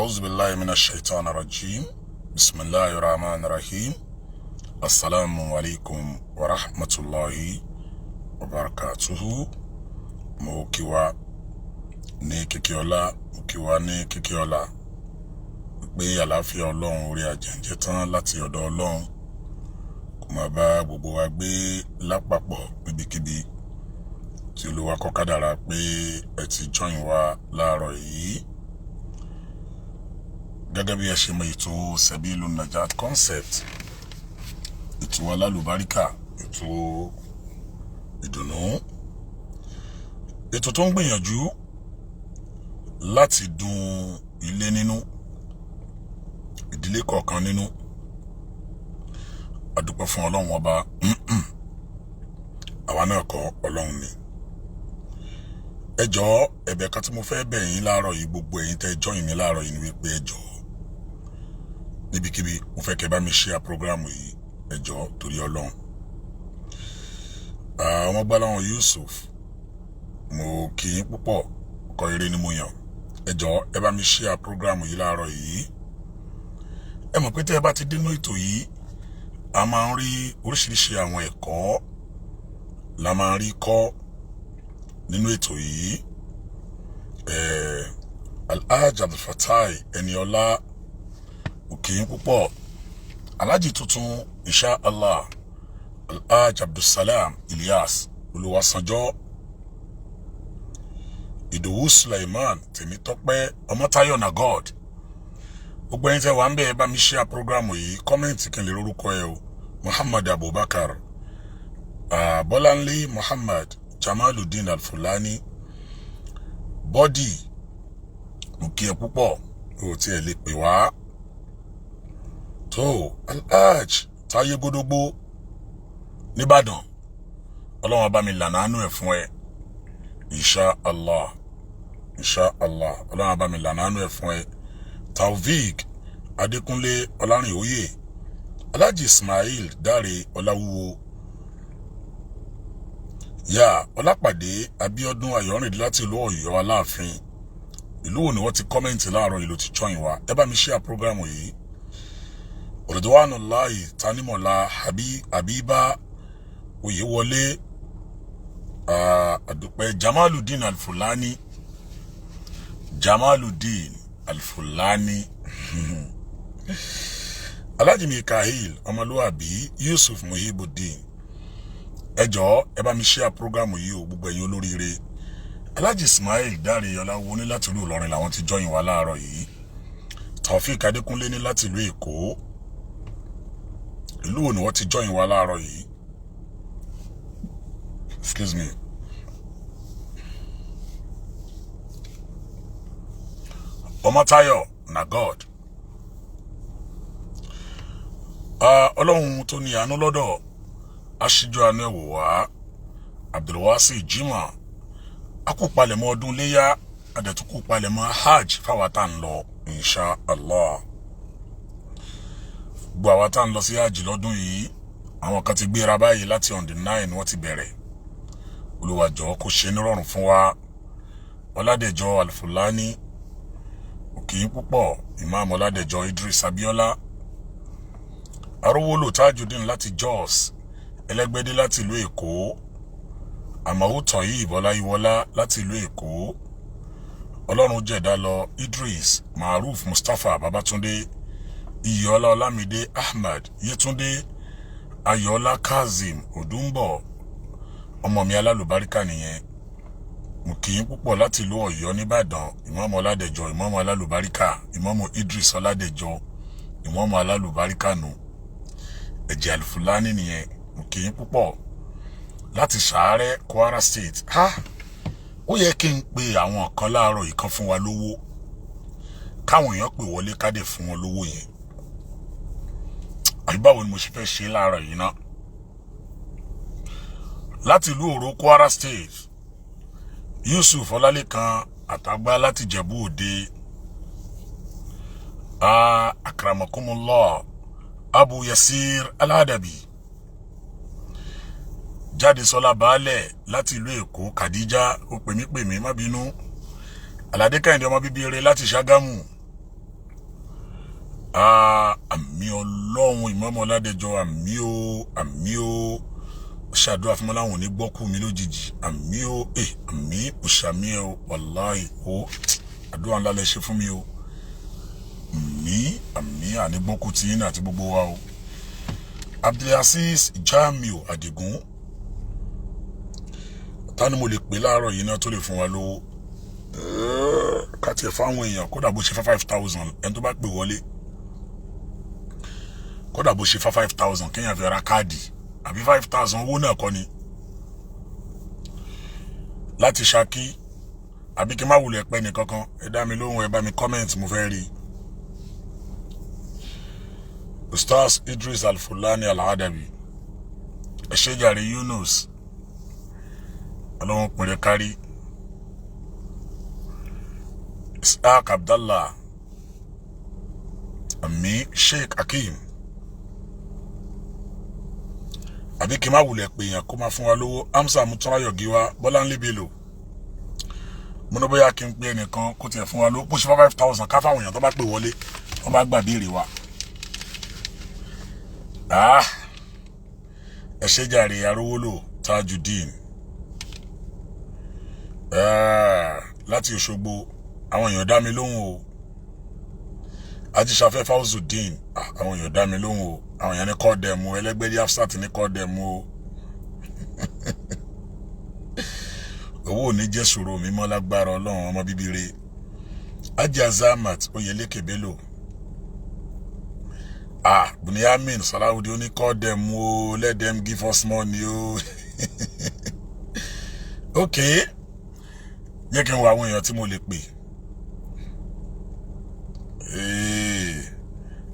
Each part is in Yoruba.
A'udhu billahi minash shaitani rajim. Bismillahir rahmanir rahim. Assalamu alaikum wa rahmatullahi wa barakatuhu. Mo kí wa ní kíkí ọlá, mo kí wa ní kíkí ọlá. Pé àlàáfíà Ọlọ́run orí àjẹǹjẹ tán láti ọ̀dọ̀ Ọlọ́run kó máa bá gbogbo wa gbé lápapọ̀ níbikíbi tí Olúwa kọ kádàrá pé ẹ ti join wa láàárọ̀ yìí. Gẹ́gẹ́ bí ẹ ṣe mọ ètò Sebilun Najat Concept, ètò alálùbáríkà, ètò ìdùnnú, ètò tó ń gbìyànjú láti dùn ilé nínú, ìdílé kọ̀ọ̀kan nínú. A dúpẹ́ fún Ọlọ́run ọba, àwa náà kọ́, Ọlọ́run ni. Ẹ jọ̀ọ́, ẹ̀bẹ̀ kan tí mo fẹ́ bẹ̀ yín láàárọ̀ yìí, gbogbo ẹ̀yin tẹ́ join mi láàárọ̀ yìí, ni wípé ẹ jọ̀ọ́, níbikíbi, mo fẹ́ kẹ́ bá mi share program yìí. Ẹ jọ̀ọ́, torí Ọlọ́run. Àwọn gbáláwọn Yusuf, mo kí yín púpọ̀, kọ́ eré ni mo yàn. Ẹ jọ̀ọ́, ẹ bá mi share program yìí láàárọ̀ yìí. Ẹ mọ̀ pé tẹ́ ẹ bá ti dénú ètò yìí, a máa ń rí oríṣiríṣi àwọn ẹ̀kọ́ la máa ń rí kọ́ nínú ètò yìí. Alhaji Abdulfatai Eniola, òkè púpọ̀. Alhaji tuntun, insha Allah, Alhaji Abdulsalam Ilyas Olúwasanjọ́, Ìdòwú Suleiman Tèmítọ́pẹ́, Ọmọ́táyọ̀ Nagod, gbogbo ẹ̀yin tẹ́ wà ń bẹ̀, bá mi share program yìí. Comment kí n lè lórúkọ ẹ o. Muhammad Abubakar, Bọ́láńlé Muhammad Jamaluddin Alfulani, bọ́dì, mo kí ẹ púpọ̀, o tí ẹ lè pè wá tó. Alhaj Táyé Gódógbó nìbàdàn, Ọlọ́run bá mi lànà àánú ẹ̀ fún ẹ, insha Allah, insha Allah, Ọlọ́run bá mi lànà àánú ẹ̀ fún ẹ. Taofik Adékúnlé Ọlárìnóyè, Alhaji Ismail Dáre Ọláwúwo, yá Ọlápàdé Abíọ́dún Ayọ̀rìndé láti ìlú Ọ̀yọ́ Aláàfin. Ìlú wo ni wọ́n ti comment láàárọ̀ yìí ló ti join wa? Ẹ bá mi share program yìí. Ridwanullahi Tanimola Habiba Oyewọlé, Àdùpẹ́ Jamaludin Alfulani, Jamaludin Alfulani, Alhaji Mikael Ọmọlúwàbí, Yusuf Muhibudin, ẹ jọ̀ọ́, ẹ bá mi share program yìí o, gbogbo ẹ̀yin olóríire. Alhaji Ismail Dáre Ọláwó ní láti ìlú Ìlọrin làwọn ti join wa láàárọ̀ yìí. Taofik Adékúnlé ní láti ìlú Èkó. Ìlú wo ni wọ́n ti join wa láàárọ̀ yìí? Excuse me. Ọmọtáyọ̀ na God, Ọlọ́run tó ní àánú lọ́dọ̀, aṣíjú àánú ẹ̀ wò wá. Abdulwasi Jimoh, akópalẹ̀mọ́ ọdún léyà, adẹ̀túnkù palẹ̀mọ́ hajj fáwa tá à ń lọ, insha Allah. Gbogbo àwa tá à ń lọ sí hajj lọ́dún yìí, àwọn kan ti gbéra báyìí láti on the 9, wọ́n ti bẹ̀rẹ̀. Olúwa jọ̀ọ́, kó ṣe nírọ̀rùn fún wa. Ọládẹjọ Alfulani, òkè púpọ̀. Imam Ọládẹjọ Idris Abiola, Arówólò Tajudeen láti Jos, Ẹlẹ́gbẹ́dé láti ìlú Èkó, Àmàwò Tọ̀yí Ìbọ́láyíwọlá láti ìlú Èkó, Ọlọ́run jẹ̀dá lọ Idris Maruf, Mustapha Babatunde, Iyọlá, Ọlámídé Ahmed, Yétúndé Ayọ̀ọ́lá, Kazeem Odúnbọ̀, ọmọ mi alálùbáríkà nìyẹn, mo kì í púpọ̀ láti ìlú Ọ̀yọ́ nìbàdàn. Ìmáàmù Ọládẹjọ, ìmáàmù alálùbáríkà, Ìmáàmù Idris Ọládẹjọ, ìmáàmù alálùbáríkà nù, ẹ̀jẹ̀ àlùfùlání nìyẹn. Mo kì í púpọ̀ láti Sàárẹ̀, Kwara State. Ha, ó yẹ kí n pe àwọn kan láàárọ̀ yìí kan fún wa lówó, káwọn èèyàn pè wọlé kádẹ fún wọn lówó yẹn, àbí báwo ni mo ṣe fẹ́ ṣe láàárọ̀ yìí ná? Láti ìlú Òró, Kwara State, Yusuf Ọlálẹ́kan Àtàgbà láti Jẹ̀bú Òde, akramakumullah, Abu Yasir Aladabi, Jádesọ́lá Baálẹ̀ láti ìlú Èkó, Khadija, ó pè mí pè mí, má bínú. Aládé Kẹ́hìndé, ọmọ bíbí eré láti Ṣàgámù. Àmín Ọlọ́run, Ìmọ̀ọ́mọ́ Ọládẹjọ, àmín o, àmín o. Ṣàdúrà fún mi láwọn ò ní gbọ́kú mi lójijì. Àmín o, ẹ àmín, òṣàmí ẹ o. Wàláì o, àdúrà ńlá lẹ ṣe fún mi o. Àmín, àmín, àní gbọ́kú tí yín àti gbogbo wa o. Abdulaziz Jamiu Adigun. Ta ni mo lè pè láàárọ̀ yìí náà tó lè fún wa lówó ká tiẹ̀ fáwọn èèyàn? Kódà bó ṣe 5,000, ẹni tó bá pè wọlé, kódà bó ṣe 5,000, kéèyàn fi ra káàdì, àbí 5,000 owó náà kọ́ ni láti Ṣakí, àbí kí n má wulẹ̀ pẹ́ nìkankan. Ẹ dá mi lóhùn, ẹ bá mi comment, mo fẹ́ rí i. Ustaz Idris Alfulani Aladabi, ẹ ṣé jàre. Yunus, Ọlọ́run pèrè kárí. Ishaq Abdallah, àmì. Sheikh Hakeem, àbí kí n má wulẹ̀ pè yàn kó máa fún wa lówó? Amsa Mutúnráyọ̀ Gíwá, Bọ́láńlé Bello, mo ní bóyá kí n pè ẹnìkan kó tiẹ̀ fún wa lówó, bó ṣe 5,000, ká fáwọn èèyàn tó bá pè wọlé, wọ́n bá gbà béèrè wa. Ah, ẹ ṣé jàre. Arówólò Tajudeen, ah, láti Òṣogbo. Àwọn èèyàn dá mi lóhùn o. Ajíṣafẹ́ Fauzudeen, ah, àwọn èèyàn dá mi lóhùn o. Àwọn èèyàn ní kọ́ dẹ̀mú ẹlẹ́gbẹ́dẹ́. Afsat ní kọ́ dẹ̀mú o. Owó ò ní jẹ́ sòro mi mọ́ lágbára Ọlọ́run. Ọmọ bíbí re Ajá Zamat Oyeleke Bello, ah, Bunyamin Salawudi, ó ní kọ́ dẹ̀mú o. Let them give us money o. Ok, jẹ́ kí n wo àwọn èèyàn tí mo lè pè.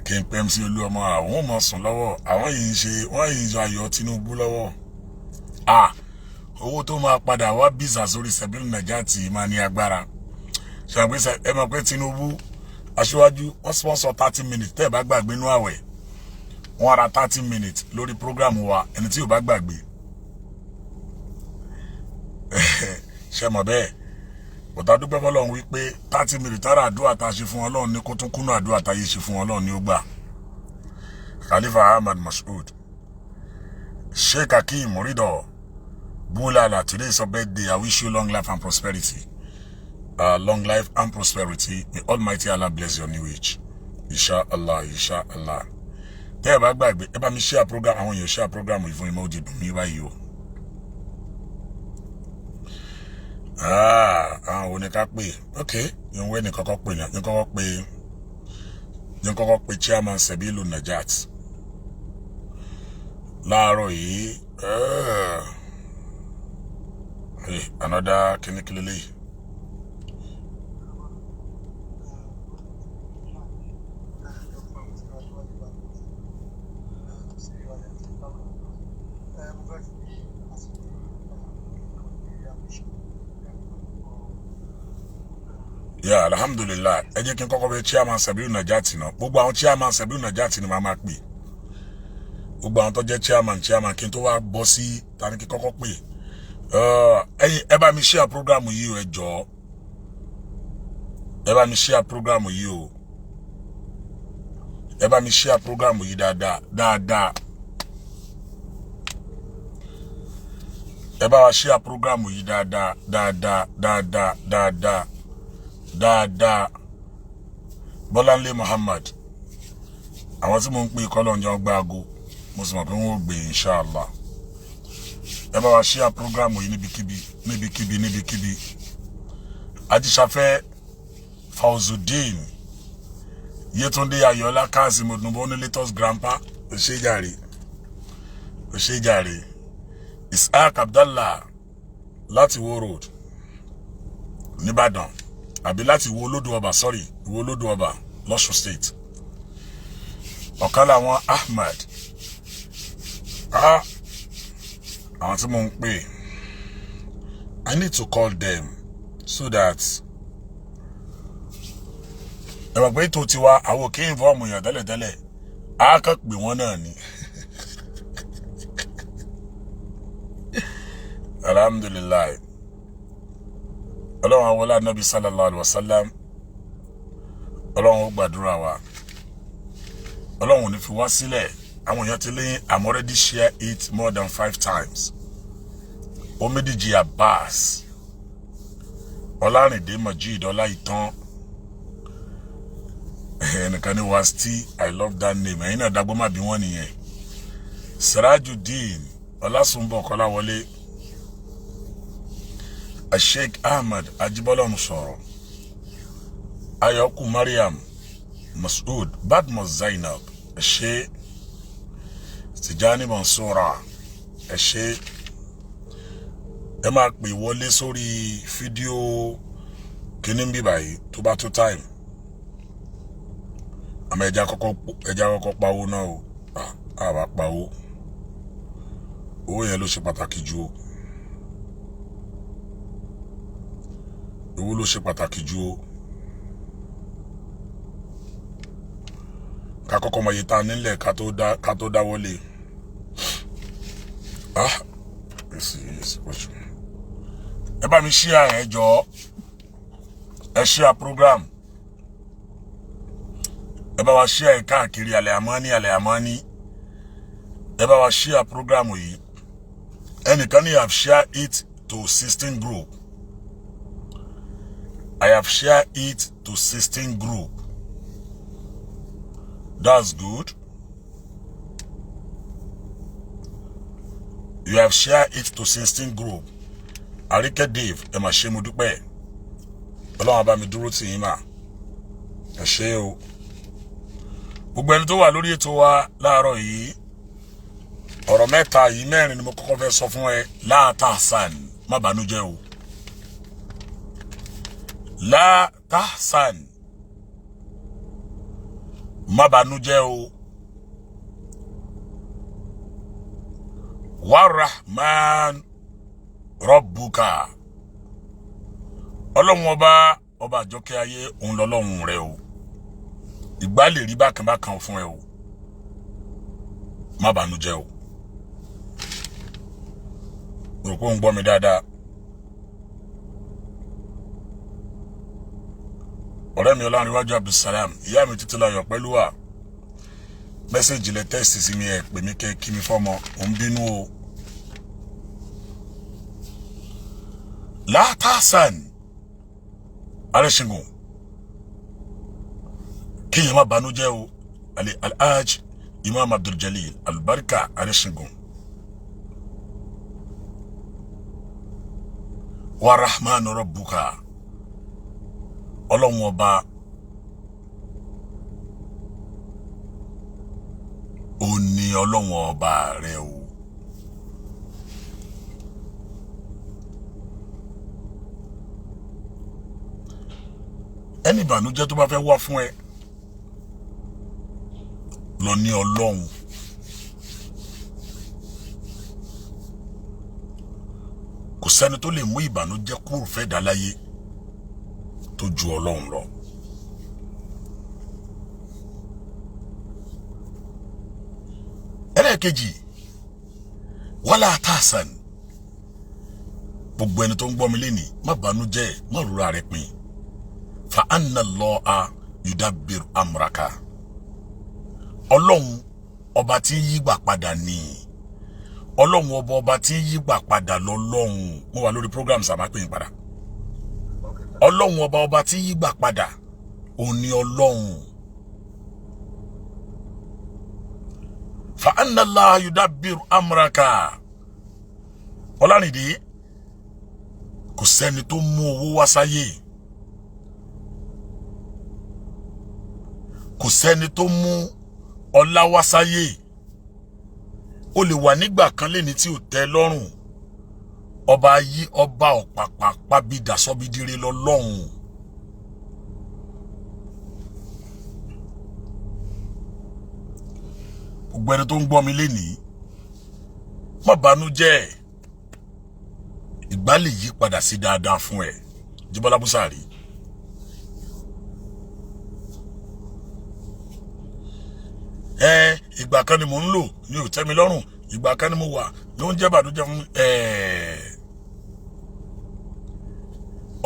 Kí n pẹ́ MC Olúọmọ, àwọn ò mọ̀ sùn lọ́wọ́, àwọn yìí ń ṣe, wọ́n yìí ń yọ ayọ̀ Tinubu lọ́wọ́. Ah, owó tó máa padà wá bíza sórí Sẹ̀bílù Nàìjíríà máa ní agbára. Ṣàgbé ẹ mọ̀ pé Tinubu aṣíwájú, wọ́n sponsor 30 minutes. Tẹ́ ẹ bá gbàgbé inú àwẹ̀, wọ́n ra 30 minutes lórí program wa. Ẹni tí ò bá gbàgbé ṣe mọ̀ bẹ́ẹ̀. Bọ̀dá dúpẹ́ fọlọ́run wípé 30 minutes tára àdúrà tá a ṣe fún Ọlọ́run ní kó tún kúnú àdúrà tá a yé ṣe fún Ọlọ́run ní ó gbà. Khalifa Ahmad Mashood, Sheikh Hakeem Rido Bulala, today is your birthday. I wish you long life and prosperity. Long life and prosperity. May Almighty Allah bless your new age. Inshallah, inshallah. Tẹ́ ẹ bá gbàgbé, ẹ bá mi share program, àwọn èèyàn share program yìí fún mi, ó di dùn mí báyìí o. Ah, àwọn wo ni ká pè? Ok, yẹn wẹ́ ní kọ́kọ́ pè ní, yẹn kọ́kọ́ pè, yẹn kọ́kọ́ pè chairman Sebilu Najat láàárọ̀ yìí. Hey, another kíníkíní lélẹ́yìí. Yeah, alhamdulillah. Ẹ jẹ́ kí n kọ́kọ́ bẹ chairman Sebilu Najat náà. Gbogbo àwọn chairman Sebilu Najat ni màá máa pè. Gbogbo àwọn tó jẹ́ chairman chairman, kí n tó wá bọ́ sí tani kí n kọ́kọ́ pè. Ẹ̀yin ẹ bá mi share program yìí o, ẹ jọ̀ọ́. Ẹ bá mi share program yìí o. Ẹ bá mi share program yìí dáadáa dáadáa. Ẹ bá wa share program yìí dáadáa dáadáa dáadáa dáadáa dáadáa. Bọ́láńlé Muhammad, àwọn tí mo ń pè kọ́lọ̀ ń jẹun gbá aago, mo sì mọ̀ pé wọ́n ò gbé, inshallah. Ẹ bá wa share program yìí níbikíbi níbikíbi níbikíbi. Ajíṣafẹ́ Fauzudeen, Yétúndé Ayọ̀ọ́lá Kazeem Odùnbó ní latest grandpa, òṣèjàre òṣèjàre. Ishaq Abdallah láti Wo Road nìbàdàn, àbí láti Ìwó Olódò Ọba, sorry, Ìwó Olódò Ọba lọ́ṣùn State. Ọ̀kan làwọn Ahmad, ah, àwọn tí mo ń pè, I need to call them so that ẹ mọ̀ pé ètò tiwa, àwọn òkè ìfọ́ọ̀mù èèyàn tẹ́lẹ̀tẹ́lẹ̀, á kàn pè wọ́n náà ni. Alhamdulilayi, Ọlọ́run awọlá Nabi sallallahu alayhi wa sallam, Ọlọ́run ó gbàdúrà wa. Ọlọ́run ò ní fi wá sílẹ̀. Àwọn èèyàn ti lé. I'm already share it more than five times. Omidiji Abbas, Ọlárìndé Majid, Ọláìtàn, ẹnìkan ní Wasti, I love that name. Ẹ̀yin náà dágbọ́n má bí wọ́n nìyẹn. Sirajudeen Ọlásùnbọ̀ Kọ́láwọlé, Sheikh Ahmed Ajibola sọ̀rọ̀, Ayọ̀kù Mariam Mas'ud, Badmus Zainab, ẹ ṣé. Tijani Mansura, ẹ ṣé. Ẹ máa pè wọlé sórí fídíò kíní bí báyìí tó bá tó time, àmọ́ ẹja kọ́kọ́ pawó náà o. Àwa pawó, owó yẹn ló ṣe pàtàkì jù o. Owó ló ṣe pàtàkì jù o. Ká kọ́kọ́ mọ iye tá a nílẹ̀ ká tó dáwọ́lé. Ah, èsì èsì pọ̀jù. Ẹ bá mi share, ẹ jọ̀ọ́, ẹ share program, ẹ bá wa share ẹ káàkiri. Àlẹ́ àmọ́ ní àlẹ́ àmọ́ ní, ẹ bá wa share program yìí. Ẹnìkan ní, "I have shared it to 16 group." I have shared it to 16 group. That's good. You have shared it to 16 group. Àríkẹ́ Dave, ẹ mà ṣe, mo dúpẹ́. Ọlọ́run bá mi dúró tì yín mà. Ẹ ṣé o. Gbogbo ẹni tó wà lórí ètò wa láàárọ̀ yìí, ọ̀rọ̀ mẹ́ta yìí, mẹ́rin ni mo kọ́kọ́ fẹ́ sọ fún ẹ. La tahzan, má bànújẹ́ o. La tahzan, má bànújẹ́ o. Warahman Rabbuka, Ọlọ́run ọba, ọba àjọkẹ́ ayé, òun lọ́lọ́run rẹ o. Ìgbà lè rí bákan bákan fún ẹ o, má bànújẹ́ o. Rò pé òun gbọ́ mi dáadáa. Ọ̀rẹ́ mi Ọlárìnwájú Abdulsalam, ìyá mi títí láyọ̀ pẹ̀lú wa, message lẹ text sí mi, ẹ pè mí kẹ́ kí mi fọ́mọ, ò ń bínú o. Látàsán arẹ́ṣingun, kéèyàn má banújẹ́ o. Alhaj Imam Abduljalil Albarka arẹ́ṣingun, wa rahman rabbuka, Ọlọ́run ọba ó ní Ọlọ́run ọba rẹ o. Ẹni ìbànújẹ́ tó bá fẹ́ wá fún ẹ lọ ní Ọlọ́run. Kò sẹ́ni tó lè mú ìbànújẹ́ kúrò fẹ́ dá láyé tó ju Ọlọ́run lọ. Ẹlẹ́ẹ̀kejì, wala tahzan, gbogbo ẹni tó ń gbọ́ mi lénìí, má bànújẹ́, má rúra rẹ pin. Fa anna Allaha yudabbiru amraka, Ọlọ́run ọba tí ń yígbà padà ni. Ọlọ́run ọba, ọba tí ń yígbà padà lọ́lọ́run. Mo wà lórí program, sàmá pè é padà. Ọlọ́run ọba, ọba tí ń yígbà padà, òun ni Ọlọ́run. Fa anna Allaha yudabbiru amraka. Ọlárìndé, kò sẹ́ni tó mú owó wá sáyé, kò sẹ́ni tó mú ọlá wá sáyé. O lè wà nígbà kan léni tí ò tẹ́ lọ́rùn, ọba yí ọba ọ̀pàpà pàbídà sọ́bídìrẹ lọ́lọ́run. Gbogbo ẹni tó ń gbọ́ mi lénìí, má banújẹ́, ìgbà lè yí padà sí dáadáa fún ẹ. Jíbọ́lá Búsàrí, ẹ ìgbà kan ni mò ń lò ní ò tẹ́ mi lọ́rùn, ìgbà kan ni mo wà ló ń jẹ́ bàdújẹ́ fún ẹ.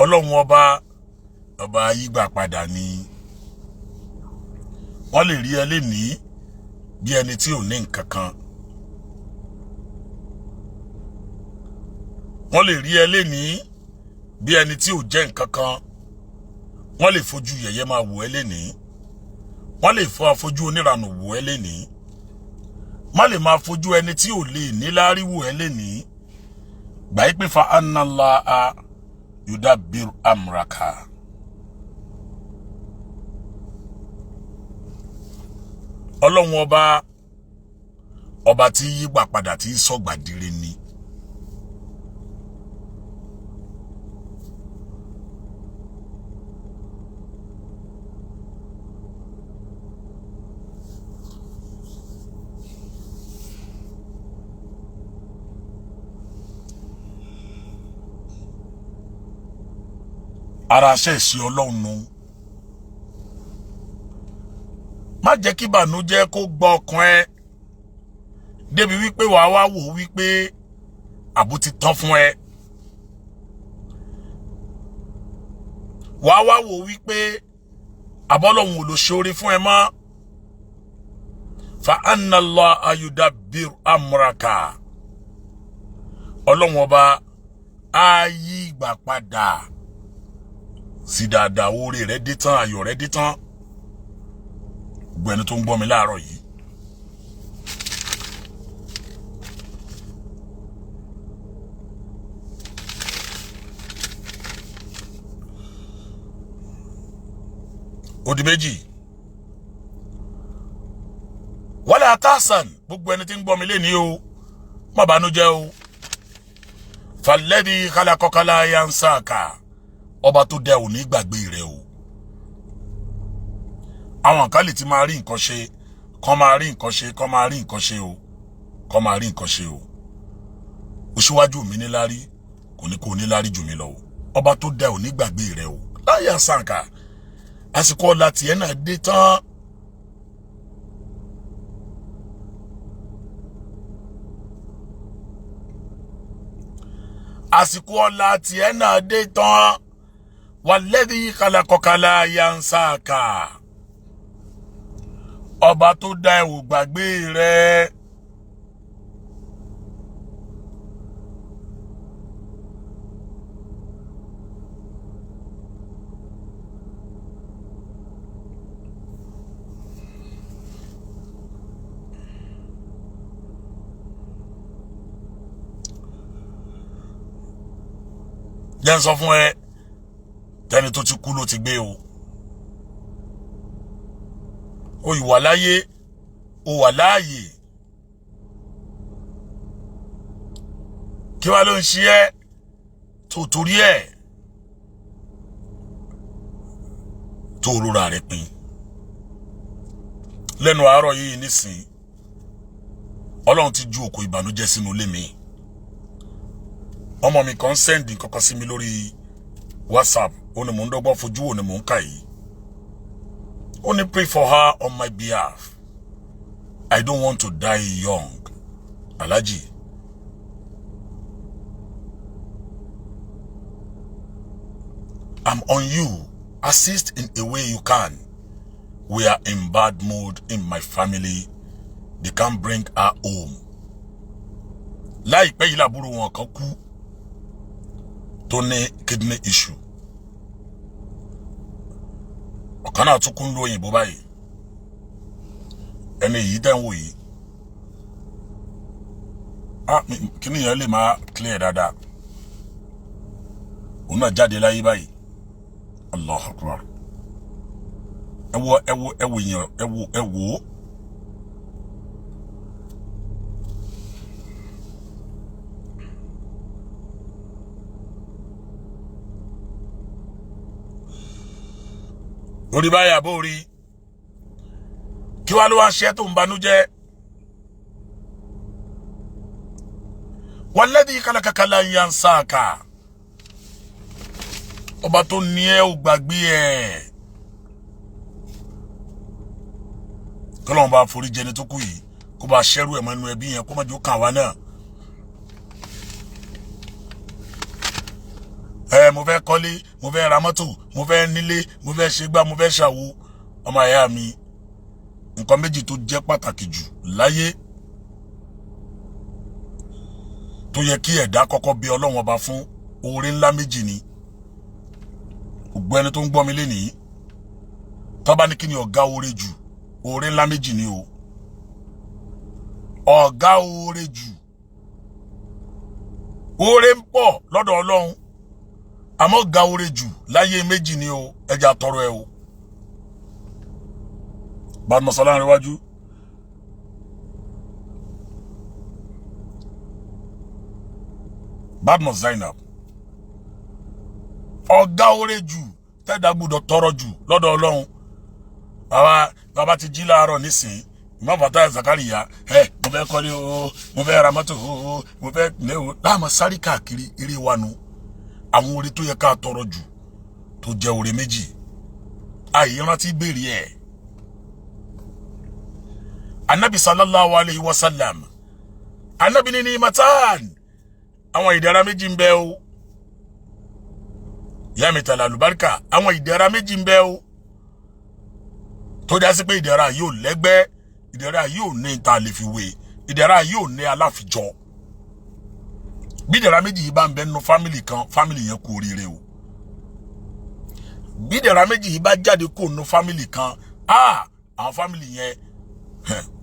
Ọlọ́run ọba, ọba yígbà padà ni. Wọ́n lè rí ẹ lénìí Bí ẹni tí ò ní nǹkan kan. Wọ́n lè rí ẹ lénìí bí ẹni tí ò jẹ́ nǹkan kan. Wọ́n lè fojú yẹ̀yẹ́ máa wò ẹ́ lénìí. Wọ́n lè fọ àfojú oníranù wò ẹ́ lénìí. Má lè máa fojú ẹni tí ò lè níláárí wò ẹ́ lénìí. Gbà yí pé fa annallaha yudabbiru amraka. Ọlọ́run ọba, ọba tí yígbà padà, tí sọ̀gbà dire ni. Ara aṣẹ́ ìṣe Ọlọ́run nu. Má jẹ́ kí ìbànújẹ́ kó gbọ́ ọkàn ẹ débi wípé wàá wá wò ó wípé àbú ti tán fún ẹ. Wàá wá wò ó wípé àbọ́lọ́hun ò lò ṣoore fún ẹ mọ́. Fa annallaha yudabbiru amraka. Ọlọ́run ọba á yí ìgbà padà sí dáadáa. Oore rẹ dé tán, ayọ̀ rẹ dé tán. Gbogbo ẹni tó ń gbọ́ mi láàárọ̀ yìí, ó di méjì. Wala tahzan. Gbogbo ẹni tí ń gbọ́ mi lénìí o, má bànújẹ́ o. Falladhi khalaqaka la yansaka. Ọba tó dẹ ò ní gbàgbé rẹ o. Àwọn kan lè ti máa rí nǹkan ṣe, kán máa rí nǹkan ṣe, kán máa rí nǹkan ṣe o, kán máa rí nǹkan ṣe o. Oṣíwájú mi níláárí, kò ní kó níláárí jù mí lọ o. Ọba tó dẹ ò ní gbàgbé rẹ o. Láyà sànkà, àsìkò ọ̀la tiẹ̀ náà dé tán. Àsìkò ọ̀la tiẹ̀ náà dé tán. Walladhi khalaqaka la yansaka. Ọba tó dá ẹ ò gbàgbé rẹ. Jẹ́ ń sọ fún ẹ, tẹni tó ti kú ló ti gbé o. O ìwà láyé, o wà láàyè. Kí wàá ló ń ṣe ẹ́ tó torí ẹ̀ tó rora rẹ̀ pin lẹ́nu àárọ̀ yìí nísìnyí? Ọlọ́run ti ju òkò ìbànújẹ́ sínú ilé mi. Ọmọ mi kan send kankan sí mi lórí WhatsApp. Ó ní mò ń dọ́gbọ́n fojú wò ni mò ń kà yìí. Ó ní, "Pray for her on my behalf. I don't want to die young, Alhaji." I'm on you. Assist in a way you can. We are in bad mood in my family. They can't bring her home. Láìpẹ́ yìí làbúrò wọn kan kú tó ní kidney issue. Ọ̀kan náà tún kún lóyìnbó báyìí. Ẹni yìí dẹ̀ ń wò yìí, ah, kíní yẹn lè máa clear dáadáa. Òun náà jáde láyé báyìí. Allahu Akbar. Ẹ wo, ẹ wo, ẹ wo yẹn, ẹ wo, ẹ wo. Orí báyà bó rí, kí wàá ló wá ṣe tó ń banújẹ́? Walladhi khalaqaka lan yansaka. Ọba tó ní ẹ ò gbàgbé ẹ. Kọ́lọ́run bá forí jẹni tó kú yìí, kó bá ṣẹ́rú ẹ̀ mọ́ inú ẹbí yẹn, kó má jò kàn wá náà. Ẹ mo fẹ́ kọ́lé, mo fẹ́ ra mọ́tò, mo fẹ́ nílé, mo fẹ́ ṣe gbá, mo fẹ́ ṣàwo. Ọmọ àyà mi, Nǹkan méjì tó jẹ́ pàtàkì jù láyé tó yẹ kí ẹ̀dá kọ́kọ́ bí Ọlọ́run ọba fún, oore ńlá méjì ni. Gbogbo ẹni tó ń gbọ́ mi lénìí, tó bá ní kí ni ọ̀gá oore jù, oore ńlá méjì ni o. Ọ̀gá oore jù, oore ń pọ̀ lọ́dọ̀ Ọlọ́run, àmọ́ ọ̀gá oore jù láyé méjì ni o. Ẹja tọrọ ẹ o. Badmus Ọlánrewájú, Badmus Zainab, ọ̀gá oore jù tẹ́dá gbọ́dọ̀ tọrọ jù lọ́dọ̀ Ọlọ́run. Bàbá ti jí láàárọ̀ nísìnyí, Imam Fatai Zakariya, ẹ mo fẹ́ kọ́lé o, mo fẹ́ ra mọ́tò o, mo fẹ́ lé o, láàmú sáré káàkiri eré wa nu. Àwọn oore tó yẹ ká tọrọ jù tó jẹ́ oore méjì, àìrántí béèrè ẹ̀. Anabi sallallahu alayhi wa sallam, anabi ní ní matan, àwọn ìdára méjì ń bẹ o. Ìyá mi tàlà àlùbáríkà, àwọn ìdẹ̀ra méjì ń bẹ o tó já sí pé ìdẹ̀ra yóò lẹ́gbẹ́, ìdẹ̀ra yóò ní ta lè fi wé, ìdẹ̀ra yóò ní aláfijọ́. Bí ìdẹ̀ra méjì yìí bá ń bẹ nínú fámìlì kan, fámìlì yẹn kú oríire o. Bí ìdẹ̀ra méjì yìí bá jáde kó nínú fámìlì kan, àwọn fámìlì yẹn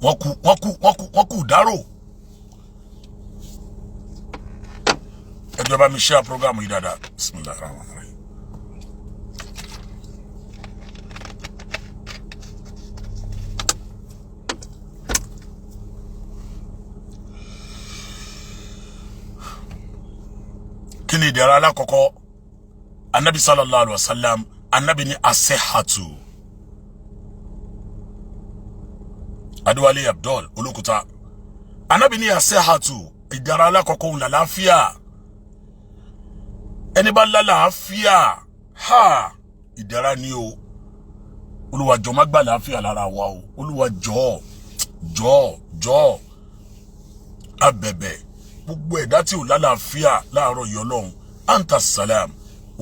wọ́n kú, wọ́n kú, wọ́n kú, wọ́n kú dárò. Ẹ jọ̀ọ́ bá mi share program yìí dáadáa. Bismillahir rahmanir rahim. Kí ni ìdẹ̀ra alákọ̀ọ́kọ́? Anabi sallallahu alayhi wa sallam, anabi ni asehatu. Adéwálé Abdul Olókúta, anabi ni asehatu. Ìdẹ̀ra alákọ̀ọ́kọ́ òun làlàáfíà. Ẹni bá lálàáfíà, ha, ìdẹ̀ra ni o. Olúwa jọ̀ọ́ má gbà làáfíà lára wa o. Olúwa jọ̀ọ́, jọ̀ọ́, jọ̀ọ́, abẹ̀bẹ̀ gbogbo ẹ̀dá tí ò lálàáfíà láàárọ̀ yìí. Ọlọ́run, anta salam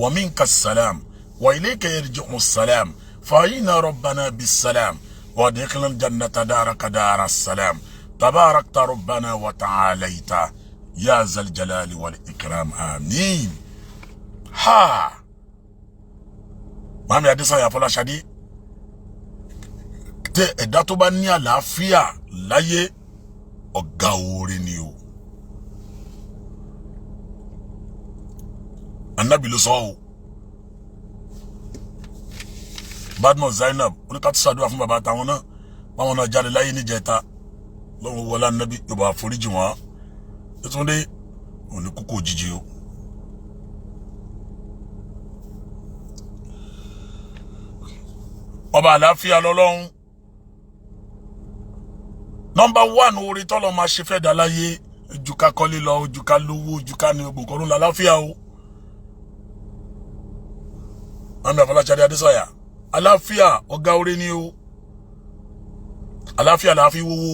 wa minka salam wa ilayka yarji'u salam fa'ina rabbana bis salam wa adkhilna jannata daraka dara salam tabarakta rabbana wa ta'alayta ya zal jalali wal ikram, amin. Ha, mami Adesanya Afọláṣadé, tẹ ẹ̀dá tó bá ní àlàáfíà láyé, ọ̀gá oore ni o. Anabi ló sọ o. Badmus Zainab oníkàtú ṣàdúrà fún bàbá táwọn náà, báwọn náà jáde láyé níjẹta. Lọ́wọ́ wọlé anabi yóò bá foríjì wọn. Ètúndé òní kúkú òjijì o. Ọba àlàáfíà lọ́lọ́run. Number one oore tọ́lọ́ máa ṣe fẹ́ dá láyé, ojú ká kọ́lé lọ, ojú ká lówó, ojú ká ní gbogbo nǹkan ló ń lọ, àlàáfíà o. Mami Afọláṣadé Adésọyà, àlàáfíà ọ̀gá oore ni o. Àlàáfíà là á fi wówó.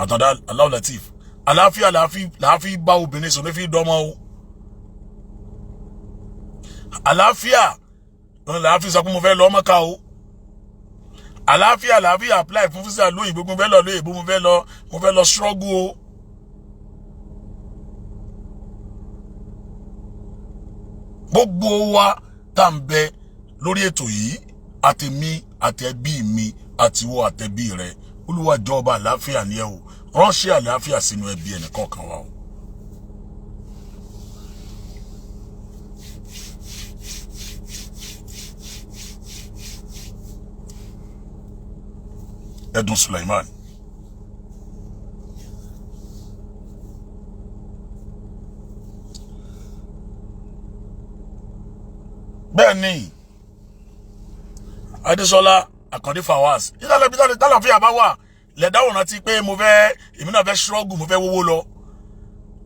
Àtàndá Aláwọ̀ Latif, àlàáfíà là á fi bá obìnrin sùn ní fi dọ́mọ o. Àlàáfíà là á fi sọ pé mo fẹ́ lọ Mọ́kà o. Àlàáfíà là á fi apply fún visa lóyìnbó, mo fẹ́ lọ lóyìnbó, mo fẹ́ lọ struggle o. Gbogbo wa tá ń bẹ lórí ètò yìí, àtèmi àtẹbí mi, àtiwọ àtẹbí rẹ, Olúwa jọba àlàáfíà ni ẹ o, ránṣẹ́ àlàáfíà sínú ẹbí ẹnìkọ̀ọ̀kan wa o. Ẹdun Suleiman, bẹ́ẹ̀ ni Adésọlá Àkàndé Fawaz, ìtàlẹ̀ bí tàlàfíà bá wà lẹ́dá ò rántí pé mo fẹ́, èmi náà fẹ́ ṣọ́ọ̀gù, mo fẹ́ wówó lọ.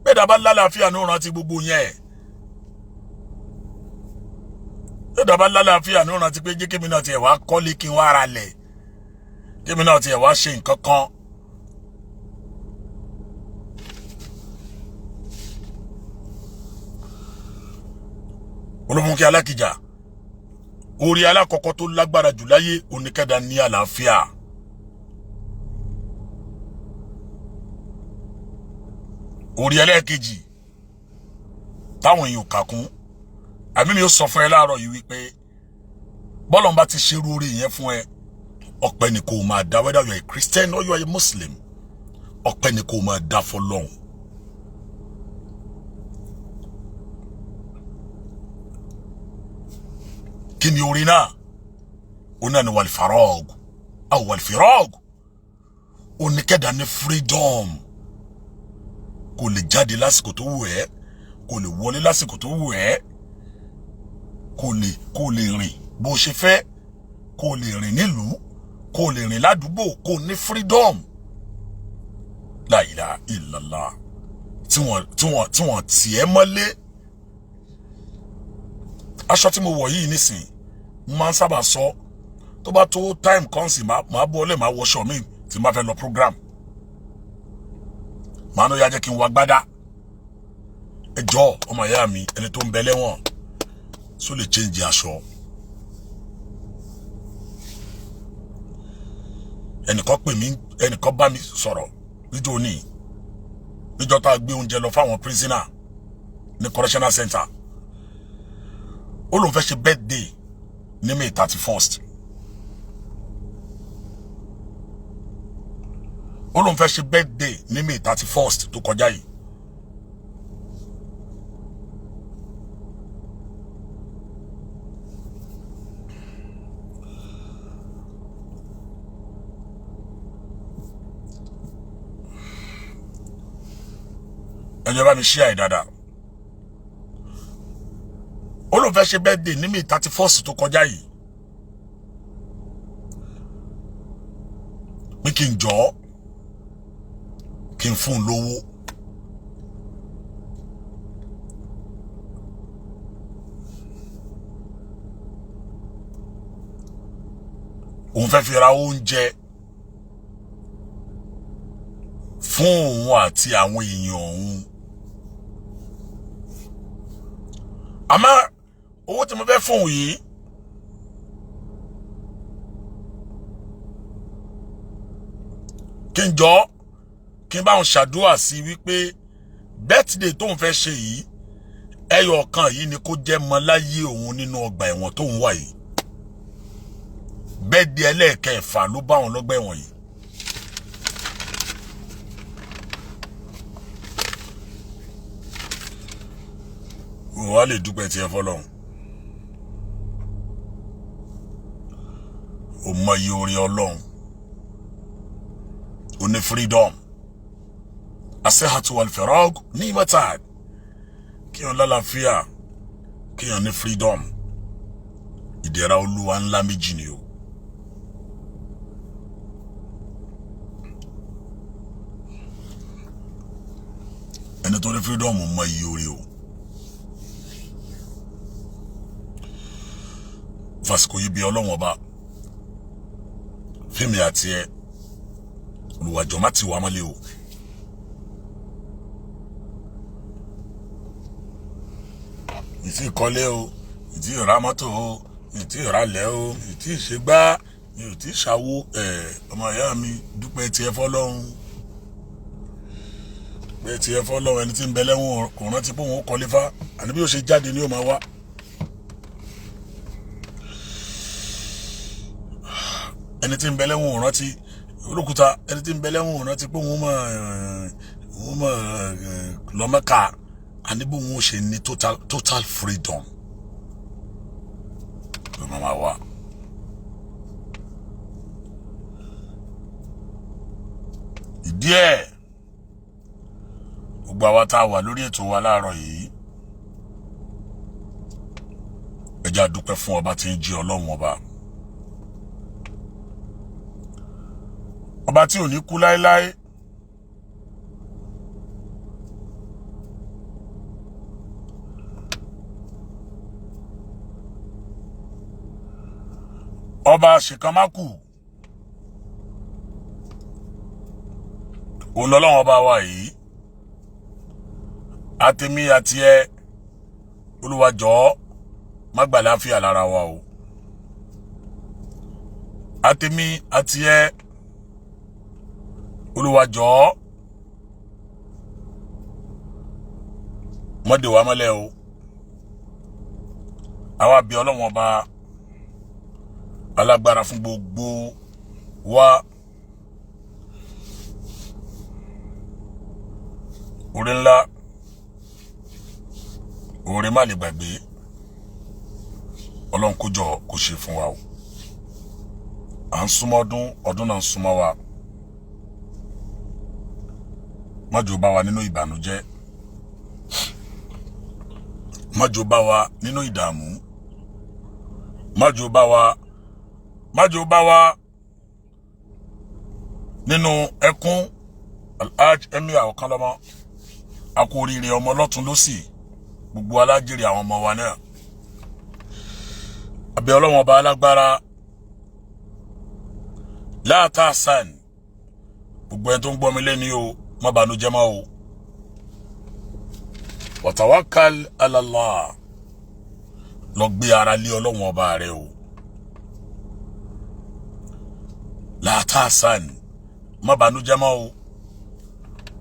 Bẹ́ẹ̀ dábàá lálàáfíà ní ò rántí gbogbo yẹn. Bẹ́ẹ̀ dábàá lálàáfíà ní ò rántí pé jẹ́ kémi náà tiẹ̀ wá kọ́lé, kí n wá ra lẹ̀, kémi náà tiẹ̀ wá ṣe nǹkan kan. Olúfúnkẹ́ Alákìjà, Orí alákọ̀ọ́kọ́ tó lágbára jù láyé, oníkẹ́dá ní àlàáfíà. Orí ẹlẹ́ẹ̀kejì táwọn èèyàn kà kún, àmì mi ò sọ fún ẹ láàárọ̀ yìí wípé bọ́lọ̀ bá ti ṣerú orí yẹn fún ẹ, ọpẹ́ ni kò máa dá. Whether you are a Christian or you are a Muslim, ọpẹ́ ni kò máa dá fọ́lọ́hun. Kí ni orí náà? Ó náà ni wàlfàrọ́ọ̀gù àwọn wàlfìrọ́ọ̀gù, oníkẹ́dà ní freedom, kò lè jáde lásìkò tó wù ẹ́, kò lè wọlé lásìkò tó wù ẹ́, kò lè rìn bó ṣe fẹ́, kò lè rìn nílùú, kò lè rìn ládùúgbò, kò ní freedom. La ilaha illallah. Tí wọ́n tì ẹ́ mọ́lé. Aṣọ tí mo wọ̀ yìí nísìn, mo máa ń sábà sọ, tó bá tó time kan sì, máa bọ́ ọ́lẹ̀, máa wọṣọ mi tí n bá fẹ́ lọ program, màá ní ó yá, jẹ́ kí n wọ agbádá. Ẹ jọ, ọmọ ìyá mi, ẹni tó ń bẹ lẹ́wọ̀n só lè change aṣọ? Ẹnìkan pè mí, ẹnìkan bá mi sọ̀rọ̀ níjọ́ ní níjọ́ tá a gbé oúnjẹ lọ fáwọn prisoner ní correctional center. Ó lóun fẹ́ ṣe birthday ní May 31st. Ó lóun fẹ́ ṣe birthday ní May 31st tó kọjá yìí. Ẹ jọ̀ọ́, bá mi share ẹ̀ dáadáa. Ó lóun fẹ́ ṣe birthday ní May 31st tó kọjá yìí, pé kí n jọ, kí n fún un lówó. Òun fẹ́ fi ra oúnjẹ fún òun àti àwọn èèyàn òun, àmọ́ owó tí mo fẹ́ fún òun yìí, kí n jọ, kí n bá òun ṣàdúrà sí wípé birthday tóun fẹ́ ṣe yìí, ẹyọ kan yìí ni kó jẹ́ mọ́ láyé òun nínú ọgbà ẹ̀wọ̀n tóun wà yìí. Birthday ẹlẹ́ẹ̀kẹfà ló bá òun lọ́gbà ẹ̀wọ̀n yìí. Òun wá lè dúpẹ́ tiẹ̀ fọlọ́run. Ó mọ iye orí Ọlọ́run, ó ní freedom. Asehatu walferog ní ìmọ̀ta, kíyàn lálàáfíà, kíyàn ní freedom, ìdẹ̀ra Olúwa ńlá méjì ni o. Ẹni tó ní freedom mọ iye orí o. Fàsìkò yìí bí Ọlọ́run Ọba fíìmù àti ẹ, olùwàjọ má ti wà mọ́lẹ̀ o. Ìtì ìkọ́lé o, ìtì ìra mọ́tò o, ìtì ìralẹ̀ o, ìtì ìṣègbà mi ò tí ṣàwo ẹ̀. Ọmọ ìyá mi, dúpẹ́ tiẹ̀ fọlọ́run, dúpẹ́ tiẹ̀ fọlọ́run. Ẹni tí ń bẹ lẹ́wọ̀n kò rántí pé òun ó kọ́lé fá, àní bí ó ṣe jáde ni ó máa wá. Ẹni tí ń bẹ lẹ́wọ̀n ò rántí olókùúta. Ẹni tí ń bẹ lẹ́wọ̀n ò rántí pé òun máa lọ Mẹ́kà, àní bí òun ó ṣe ní total total freedom ló máa wá. Ìdí ẹ̀, gbogbo àwa tá a wà lórí ètò wa láàárọ̀ yìí, ẹ jẹ́ a dúpẹ́ fún ọba tí ń jí Ọlọ́run Ọba, ọba tí ò ní kú láéláé, ọba ṣèkánmákù. Òun lọ́lọ́run Ọba wa yìí. Àtẹ̀mí àti ẹ, Olúwa, jọ̀ọ́, má gbà láfíà lára wa o. Àtèmi àti ẹ, Olúwa jọ̀ọ́, mọ́dé wa mọ́lẹ̀ o. Àwa bí Ọlọ́wọ́n ọba alágbára fún gbogbo wa. Oore ńlá, oore má lè gbàgbé, Ọlọ́run kó jọ kó ṣe fún wa o. À ń súnmọ́ ọdún, ọdún náà ń súnmọ́ wa. Má jò bá wa nínú ìbànújẹ́, má jò bá wa nínú ìdààmú, má jò bá wa, má jò bá wa nínú ẹkún. Alhaj Emir Ọ̀kánlọ́mọ, a kú oríire ọmọ lọ́tún lọ́sì, gbogbo alájèrè àwọn ọmọ wa náà. Àbẹ̀ Ọlọ́wọ́n ọba alágbára, láàtà sàn, gbogbo ẹni tó ń gbọ́ mi lẹ́ni o, má banújẹ́ mọ́ o. Watawakkal ala Allah, lọ gbé ara lé Ọlọ́wọ́n ọba rẹ o. Láàtà sàn, má banújẹ́ mọ́ o.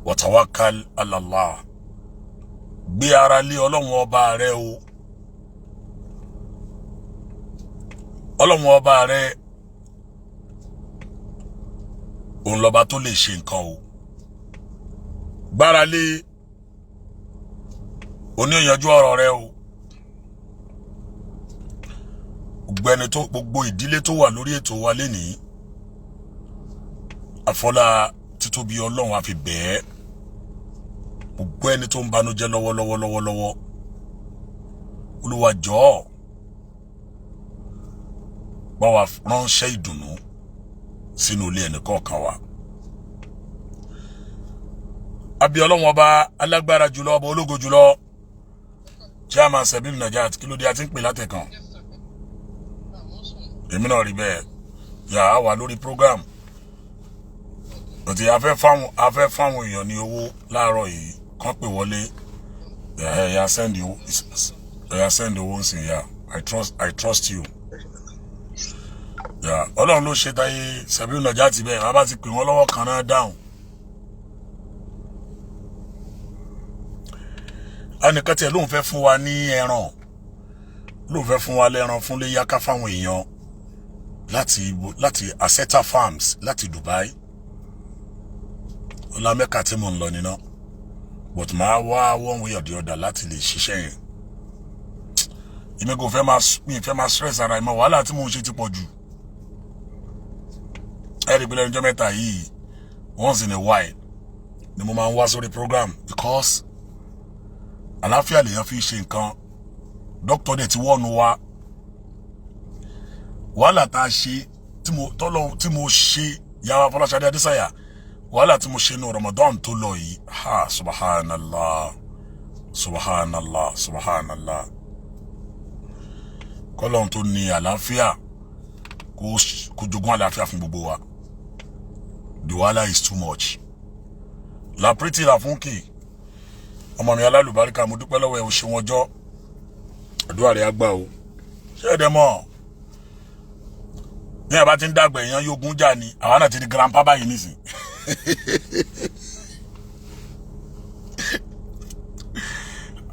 Watawakkal ala Allah, gbé ara lé Ọlọ́wọ́n ọba rẹ o. Ọlọ́wọ́n ọba rẹ òun lọ́ba tó lè ṣe nǹkan o. Gbára lé oníyanjú ọ̀rọ̀ rẹ o. Gbogbo ẹni tó, gbogbo ìdílé tó wà lórí ètò wa lénìí, àfọlá títóbi Ọlọ́run àfi bẹ́ẹ̀. Gbogbo ẹni tó ń banújẹ́ lọ́wọ́lọ́wọ́ lọ́wọ́lọ́wọ́, Olúwa jọ̀ọ́, bá wa ránṣẹ́ ìdùnnú sínú ilé ẹnì kọ̀ọ̀kan wa. Àbí Ọlọ́run ọba alágbára jùlọ, ọba ológo jùlọ. Chairman Sebim Najat, kí ló dé a ti ń pè látẹ̀kàn? Èmi náà rí bẹ́ẹ̀ yà á wà lórí program òtí a fẹ́ fáwọn èèyàn ní owó láàárọ̀ yìí kàn pè wọlé. Ẹ̀ send owó, ẹ̀ send owó nsìn yà. I trust you. Yà, Ọlọ́run ló ṣe táyé Sebim Najat bẹ́ẹ̀, bàbá ti pè wọ́n lọ́wọ́ kan náà dáhùn. Ẹnìkan tiẹ̀ lóun fẹ́ fún wa ní ẹran, lóun fẹ́ fún wa lẹ́ran fún lè yáká fáwọn èèyàn láti Aseta Farms láti Dubai. Ọlá mẹ́ka tí mò ń lọ níná, but máa wá one way or the other láti lè ṣiṣẹ́ yẹn. Èmi kò fẹ́ máa, mi fẹ́ máa stress ara ìmọ̀, wàhálà tí mò ń ṣe ti pọ̀ jù. Ẹ rí i pé lẹ́nu ọjọ́ mẹ́ta yìí, once in a while ni mo máa ń wá sórí program, because àlàáfíà lèèyàn fi ṣe nǹkan. Dókítà dẹ̀ ti wọ́nu wa, wàhálà tá a ṣe tí mo tọ́lọ́ tí mo ṣe yàrá Fọláṣadé Adésàyà, wàhálà tí mo ṣe ní Ramadan tó lọ yìí, ha, subhanallah, subhanallah, subhanallah. Kọ́lọ́hún tó ní àlàáfíà kó jogún àlàáfíà fún gbogbo wa. The wàhálà is too much. La pretty la fúnkì, ọmọ mi alálùbáríkà, mo dúpẹ́ lọ́wọ́ ẹ̀, o ṣe wọn jọ́, àdúrà rẹ̀ á gbà o. Ṣé ẹ̀dẹ̀ mọ̀ ní àbá tí ń dàgbà, èèyàn yógun jà ní, àwa náà ti di grandpa báyìí nísìn.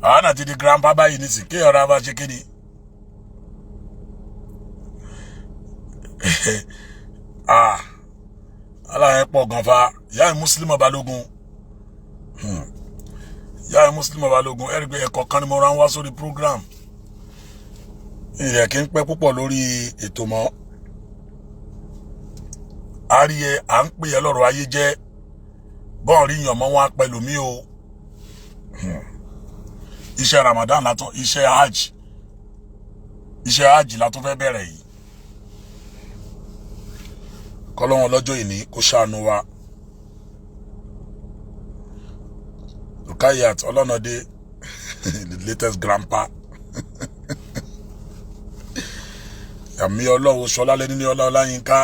Àwa náà ti di grandpa báyìí nísìn, kí ọ̀rọ̀ abá ṣe kíni. Ah, aláyẹn pọ̀ gan fa. Ìyá ẹ̀ Muslim Balógun, ìyá ẹ̀ Muslim Balógun, ẹ̀rí pé ẹ̀kọ́ kan ni mo rán wá sórí program. Ìrẹ̀ kí n pẹ́ púpọ̀ lórí ètò mọ́. Àríyẹ à ń pè é lọ́rọ̀ ayé jẹ́ bọ́ọ̀rí yàn mọ́ wọn pẹ̀lú mi o. Iṣẹ́ Ramadan látún, iṣẹ́ hajj, iṣẹ́ hajj látún fẹ́ bẹ̀rẹ̀ yìí. Kọ́lọ́wọ́n lọ́jọ́ ìní kó ṣàánú wa. Rukayat Ọlọ́nàdé, the latest grandpa. Àmì Ọlọ́run ṣọlá lẹ́ni ní ọlá Ọláyínká.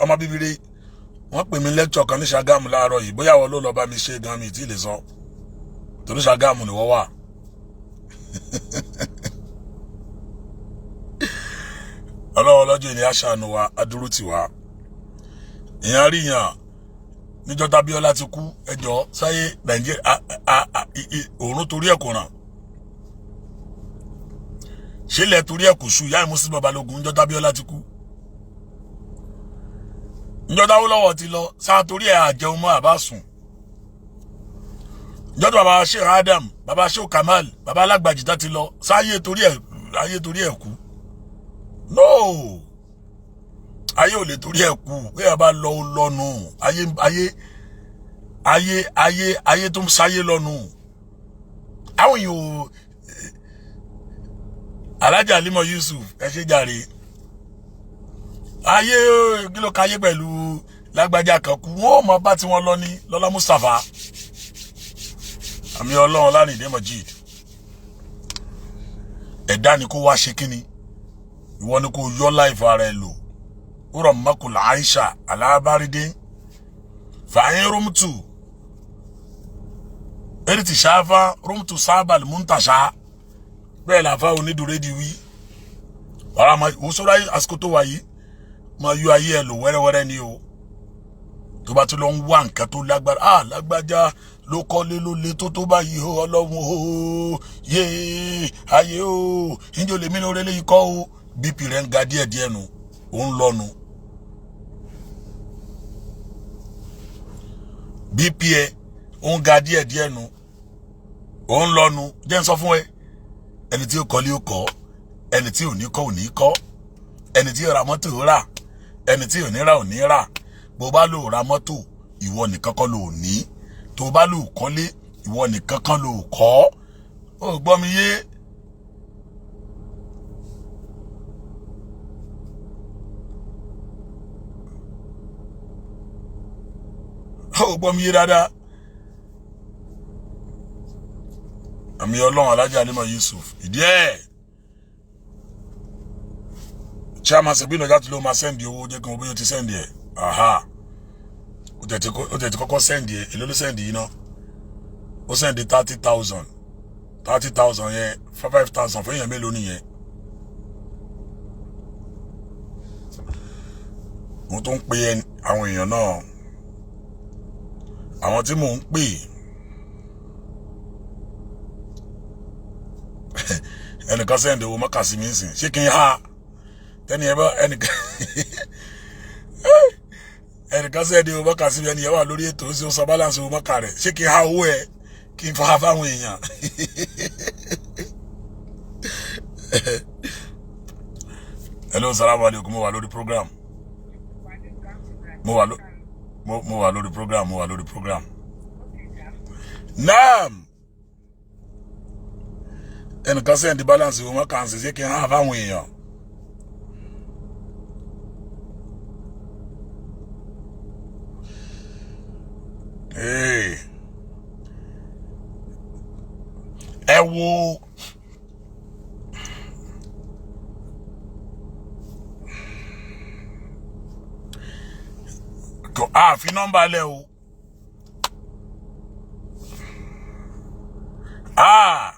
Ọmọ bíbí wọ́n pè mí lecture kan ní Ṣàgámù láàárọ̀ yìí, bóyá wọ́n ló lọ bá mi ṣe gan, mi tí ì lè sọ, torí Ṣàgámù ni wọ́n wà. Ọlọ́run ọlọ́jọ́ ìní aṣàánú wa, adúró tì wá. Èèyàn rí yàn níjọ́ tábíọ́lá ti kú, ẹjọ́ sáyé Nàìjíríà òórùn torí ẹ̀ kò ràn, ṣẹlẹ̀ torí ẹ̀ kò ṣú. Ìyá ìmúsí Babalógun níjọ́ tábíọ́lá ti kú, níjọ́ táwọ́lọ́wọ́ ti lọ sáà torí ẹ̀ àjẹun mọ́ àbá sùn. Níjọ́ tó bàbá Sheikh Adam, bàbá Sheikh Kamal, bàbá alágbàjì tá ti lọ sáyé torí ẹ̀, ayé torí ẹ̀ kú. No, ayé ò lè torí ẹ̀ kú. Bí ẹ bá lọ, ó lọ́nu. Ayé, ayé, ayé, ayé, ayé tó ń sáyé lọ́nu. Àwọn èèyàn ò. Alhaja Alimọ Yusuf, ẹ ṣe jàre. Ayé kí ló káyé pẹ̀lú lágbájá kan kú, wọn ò mọ bá tí wọn lọ ní. Lọ́lá Mustapha, àmì Ọlọ́run lánìí Majid. Ẹ̀dá ni kó wá ṣe kíni, ìwọ ni kó yọ láìfọ ara ẹ lò. Wúrọ̀ mọ́kùlá Aisha alábárídé fàáyín rúmtù eriti ṣáfá rúmtù sábàlì múntàṣá. Bẹ́ẹ̀ làfá onídùúrédì wí. Wàrà máa wò sọ́ra àsìkò tó wà yìí, máa yọ ayé ẹ lò wẹ́rẹ́wẹ́rẹ́ ni o. Tó bá tún lọ ń wá nǹkan tó lágbára, ah, lágbájá ló kọ́lé ló le tó tó báyìí o, Ọlọ́run o, yéé ayé o, ìjọ lèmi ní orílẹ̀ yìí kọ́ o. BP rẹ̀ ń ga díẹ̀díẹ̀ nu, ó ń lọ́nu. BP ẹ ó ń ga díẹ̀díẹ̀ nu, ó ń lọ́nu. Jẹ́ ń sọ fún ẹ, ẹni tí ó kọ́lé ó kọ́, ẹni tí ò ní kọ́ ò ní kọ́, ẹni tí ó ra mọ́tò ó rà, ẹni tí ò ní rà ò ní rà. Bó bá lò ra mọ́tò, ìwọ nìkan kọ́ lò ní. Tó bá lò kọ́lé, ìwọ nìkan kan lò kọ́. Ó gbọ́ mi yé? Ó gbọ́ mi yé dáadáa? Àmì Ọlọ́run, Alhaji Alimọ Yusuf. Ìdí ẹ̀, chairman Sebino Ọjà tí ló máa send owó, jẹ́ kí wọ́n bóyá ti send ẹ̀. Aha, ó tẹ̀ ti kọ́kọ́ send ẹ̀. Èló ló send yìí ná? Ó send 30,000. 30,000 yẹn, 5,000 fún èèyàn mélòó nìyẹn? Mo tún ń pe àwọn èèyàn náà, àwọn tí mò ń pè. Ẹnìkan send owó mọ́kà sí mi ń sìn, ṣé kí n ha tẹ́ni ẹ bá ẹnìkan send owó mọ́kà sí mi? Ẹnì yẹn wà lórí ètò, ó sì ń sọ balance owó mọ́kà rẹ̀. Ṣé kí n ha owó ẹ kí n fa fáwọn èèyàn? Hello, salamu alaikum. Mo wà lórí program, mo wà lórí program, mo wà lórí program. Naam, ẹnìkan send balance owó mọ́kà ń sìn, ṣé kí n ha fáwọn èèyàn? Hey. Ẹ wo, kò a fi nọ́mbà lẹ̀ o. Ah,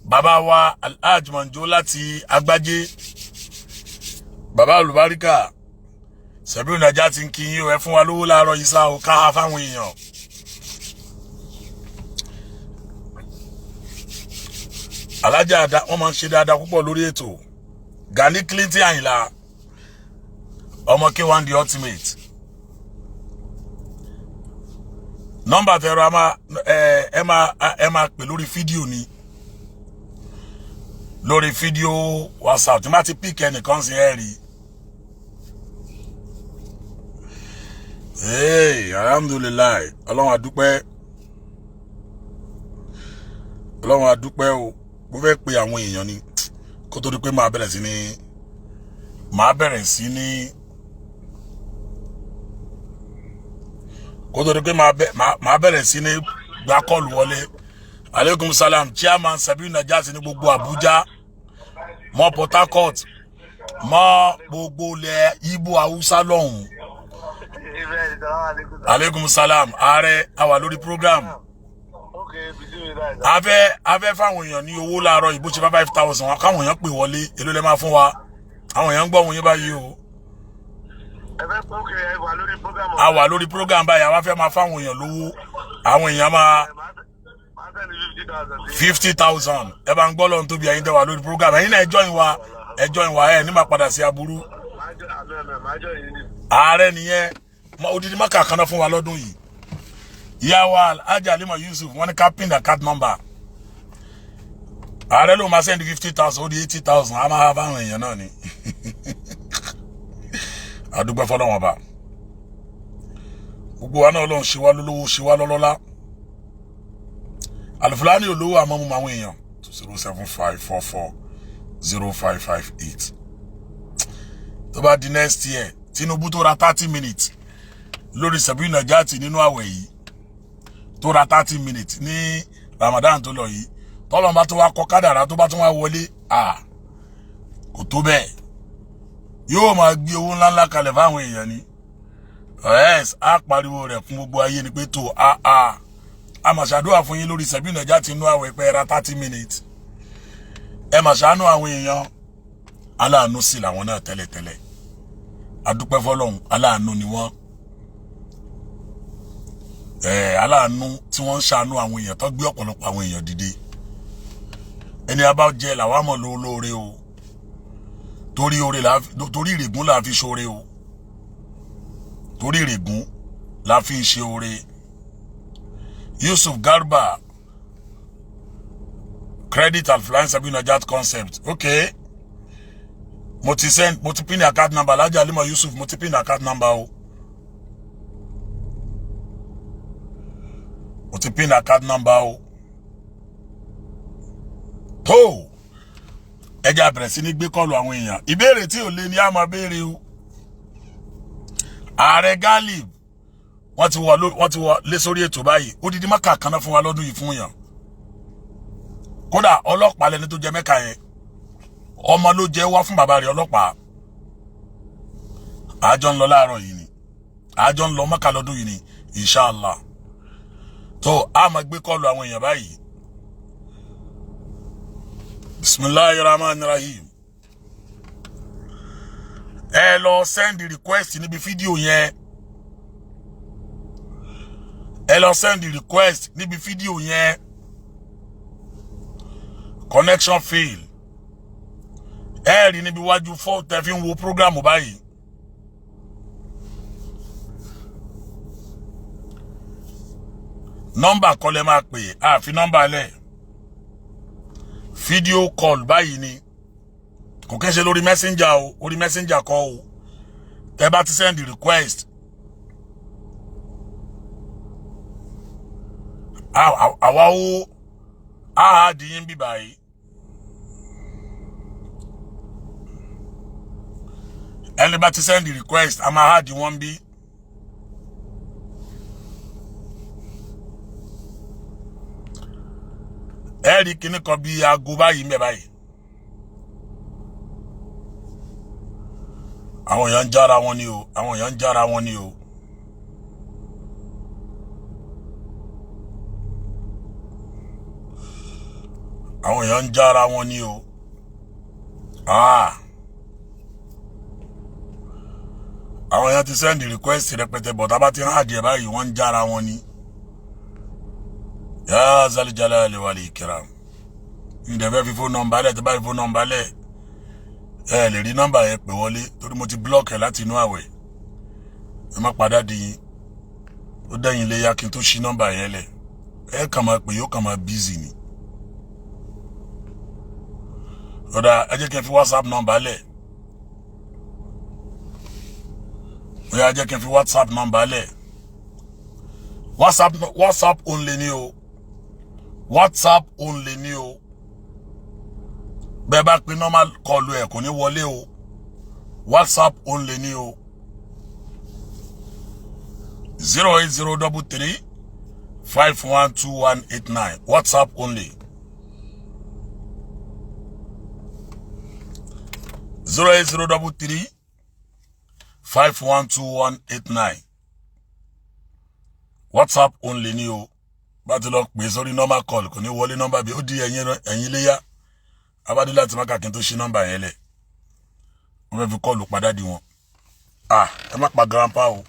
bàbá wa Alhaji Manjo láti Agbájé, bàbá olùbáríkà Sẹ̀bíù Nàjà ti ń kí yín o. Ẹ fún wa lówó láàárọ̀ yìí sá o, ká fáwọn èèyàn. Alájà àdá wọn máa ń ṣe dáadáa púpọ̀ lórí ètò. Gani Clinton Àyìnlá ọmọ K1 the Ultimate. Nọ́mbà tẹ̀rọ a máa ẹ máa pè lórí fídíò ni, lórí fídíò WhatsApp. Tí má ti pick ẹnìkan sí ẹ rí. Hey, alhamdulillahi, Ọlọ́run adúpẹ́, Ọlọ́run adúpẹ́ o. Mo fẹ́ pe àwọn èèyàn ni kó tó di pé màá bẹ̀rẹ̀ sí ní kó tó di pé màá bẹ̀rẹ̀ sí ní gba call wọlé. Aleykum salam, chairman Sabiu Najati ní gbogbo Abuja mọ́ Port Harcourt mọ́ gbogbo ilẹ̀ Ibo, Haúsá lọ́hùn. Aleykum salam, ààrẹ, a wà lórí program. A fẹ́ fáwọn èèyàn ní owó láàárọ̀ ìbò ṣe 5,000, káwọn èèyàn pè wọlé. Èló lẹ máa fún wa? Àwọn èèyàn ń gbọ́ ohùn yín báyìí o. Ẹ fẹ́ pé òkè, ẹ wà lórí program. A wà lórí program báyìí. Àwa fẹ́ máa fáwọn èèyàn lówó. Àwọn èèyàn máa Máa send 50,000 sí. 50,000. Ẹ bá ń gbọ́ lọ́run tóbi. Ẹ̀yin tẹ́ wà lórí program, ẹ̀yin náà ẹ join wa, ẹ join wa. Ẹ ní máa padà sí aburú. Máa jọ àmì àmì, máa jọ yìí ni. Ààrẹ nìyẹn. Odidi maka kan náà fún wa lọ́dún yìí. Ìyá wa Alhaji Alima Yusuf, wọ́n ní ká pin account number. Ààrẹ ló máa send 50,000, ó di 80,000. A máa bá àwọn èèyàn náà ni. Àdúgbò fọlọ́wọ́n bá gbogbo wa náà. Ọlọ́run ṣe wá lólówó, ṣe wá lọ́lọ́lá. Àlùfáàní olówó, àmọ́ mú àwọn èèyàn. 075440558. Tó bá di next year, Tinubu tó ra 30 minutes lórí Sẹ̀bí Nàjàtì nínú àwẹ̀ yìí, tó ra 30 minutes ní Ramadan tó lọ yìí, tọ́lọ́n bá tó wá kọ kádàrá, tó bá tún wá wọlé à, kò tó bẹ́ẹ̀, yóò máa gbé owó ńláńlá kalẹ̀ fáwọn èèyàn ni. Yes, á pariwo rẹ̀ fún gbogbo ayé ni pé tó a a a mà ṣàdúrà fún yín lórí Sẹ̀bí Nàjàtì nínú àwẹ̀ pé ẹ ra 30 minutes. Ẹ mà ṣàánú àwọn èèyàn. Aláàánú sì làwọn náà tẹ́lẹ̀tẹ́lẹ̀. Adúpẹ́ fọlọ́hún, aláàánú ni wọ́n. Ẹ aláàánú tí wọ́n ń ṣàánú àwọn èèyàn, tó gbé ọ̀pọ̀lọpọ̀ àwọn èèyàn dìde. Ẹni a bá jẹ làwọn àmọ̀ lóore o. Torí oore là, torí ìrègùn là fi ṣoore o. Torí ìrègùn là fi ń ṣe oore. Yusuf Garba, credit Alfulani Sabi Najat concept. Okay, mo ti send, mo ti pin account number. Alhaji Alima Yusuf, mo ti pin account number o. Mo ti pin account number o. Tó ẹ jẹ́ á bẹ̀rẹ̀ sí ní gbé call àwọn èèyàn. Ìbéèrè tí ò lé ní àmọ́ béèrè o. Ààrẹ Galib, wọ́n ti wọ lé sórí ètò báyìí. Odidi maka kan náà fún wa lọ́dún yìí fún yàn. Kódà ọlọ́pàá lẹni tó jẹ mẹ́ka yẹn, ọmọ ló jẹ́ wá fún bàbá rẹ̀ ọlọ́pàá. Àjọ ń lọ láàárọ̀ yìí ni, àjọ ń lọ mọ́kà lọ́dún yìí ni, inshallah. Tó a máa gbé call àwọn èèyàn báyìí. Bisimilahi rahman rahim. Ẹ lọ send request níbi fídíò yẹn. Ẹ lọ send request níbi fídíò yẹn. Connection fail. Ẹ rí níbi wájú fọ́ tẹ fi ń wo program báyìí. Nọ́mbà kọ́ lẹ máa pè, àfi nọ́mbà lẹ̀. Video call báyìí ni, kò kí n ṣe lórí Messenger o. Orí Messenger kọ́ o. Tẹ bá ti send request, àwa ó á di yín bí báyìí. Ẹni bá ti send request, a máa add wọn bí. Ẹ rí kinní kan bí aago báyìí ń bẹ báyìí. Àwọn èèyàn ń jára wọn ni o. Àwọn èèyàn ń jára wọn ni o. Àwọn èèyàn ń jára wọn ni o. Ah, àwọn èèyàn ti send request rẹpẹtẹ bọ̀. Tá bá ti hàn adìẹ báyìí, wọ́n ń jára wọn ni. Ya zal jalali wal ikram. Ǹdẹ̀ fẹ́ fi phone number lẹ̀. Tó bá fi phone number lẹ̀, ẹ lè rí nọ́mbà yẹn pè wọlé, torí mo ti block ẹ̀ láti inú àwẹ̀. Ẹ má padà di yín. Ó dẹ́yìn léyà kí n tó ṣí nọ́mbà yẹn lẹ̀. Ẹ kàn máa pè, yóò kàn máa busy ni. Ọ̀dà, ẹ jẹ́ kí n fi WhatsApp number lẹ̀. Bóyá ẹ jẹ́ kí n fi WhatsApp number lẹ̀. WhatsApp, WhatsApp only ni o. WhatsApp only ni o. Bẹ́ẹ̀ bá pe normal call ẹ̀, kò ní wọlé o. WhatsApp only ni o. 08033512189. WhatsApp only. 08033512189. WhatsApp only ni o. Bá ti lọ pè sórí normal call, kò ní wọlé. Nọ́mbà bí ó di ẹ̀yìn ẹ̀yìn léyà abádé láti má kàkín tó ṣí nọ́mbà yẹn lẹ̀. Wọ́n fẹ́ fi call pa daddy wọn. Ah, ẹ má pa grandpa o.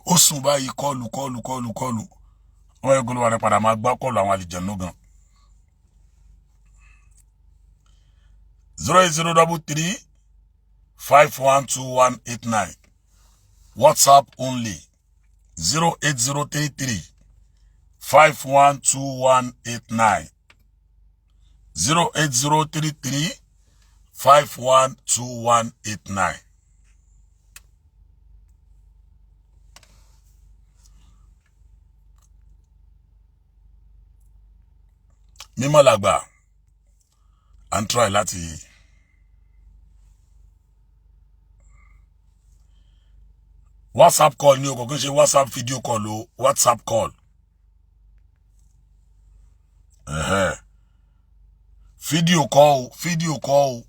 Ó sùn báyìí, call, call, call, call. Wọ́n yẹ kó ló wà ní padà máa gbá call àwọn àlìjẹ̀nú gan. 08033512189, WhatsApp only. 08033512189, 08033512189. Mímọ́ làgbà à ń try láti WhatsApp call ní o, kò kí n ṣe WhatsApp video call o, WhatsApp call. Ẹ̀hẹ́. Video call o, video call o,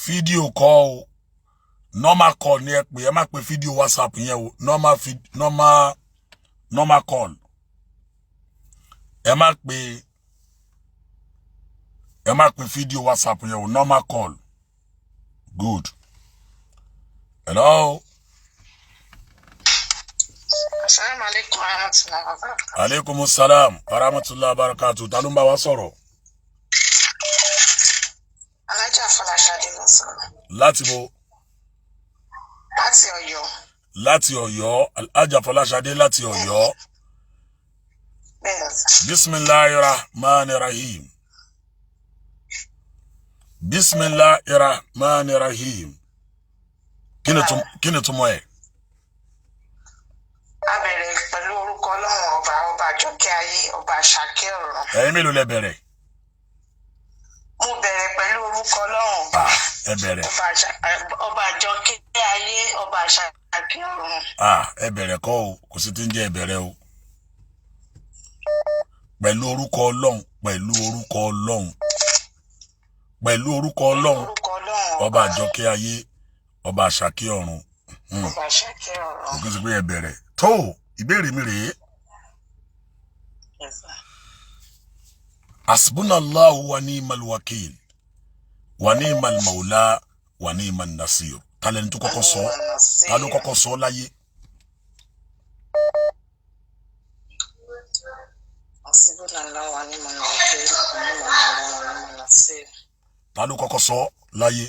video call o. Normal call ni ẹ pè, ẹ má pe video WhatsApp yẹn o. Normal call. Ẹ má pe video WhatsApp yẹn o, normal call. Good. Hello. Assalamu alaikum warahmatullahi wabarakatuh. Aleykum salam wa rahmatullahi wa barakatuh. Ta ló ń bá wa sọ̀rọ̀? Alájà Fọláṣadé ló ń sọ̀rọ̀. Láti bo? Láti Ọ̀yọ́. Láti Ọ̀yọ́. Alhaja Fọláṣadé láti Ọ̀yọ́. Bẹ́ẹ̀ ni. Bisimilahi rahman rahim. Bisimilahi rahman rahim. Kí ni túmọ̀ ẹ̀? A bẹ̀rẹ̀ pẹ̀lú orúkọ Ọlọ́run ọba, ọba àjọkẹ́ ayé, ọba àṣàkẹ́ ọ̀run. Ẹ̀yin mélòó lẹ bẹ̀rẹ̀? Mo bẹ̀rẹ̀ pẹ̀lú orúkọ Ọlọ́run ọba. Ah, ẹ bẹ̀rẹ̀. Ọba àjọkẹ́ ayé, ọba àṣàkẹ́ ọ̀run. Ah, ẹ bẹ̀rẹ̀ kọ́ o, kò sí ti ń jẹ́ ẹ bẹ̀rẹ̀ o. Pẹ̀lú orúkọ Ọlọ́run, pẹ̀lú orúkọ Ọlọ́run, pẹ̀lú orúkọ Ọlọ́run, Orúkọ Ọlọ́run ọba àjọkẹ́ ayé, ọba àṣàkẹ́ ọ̀run. Ọba àṣàkẹ́ ọ̀run. Kò kí n sọ pé ẹ bẹ̀rẹ̀. Tó ìbéèrè mi rèé. Yes, sir. Asbunallahu wa ni'mal wakil wa ni'mal maula wa ni'man nasir. Ta lẹni tó kọ́kọ́ sọ? Ta ló kọ́kọ́ sọ láyé? Hasbunallahu wa ni'mal wakil wa ni'mal mawla wa ni'man nasir. Ta ló kọ́kọ́ sọ láyé?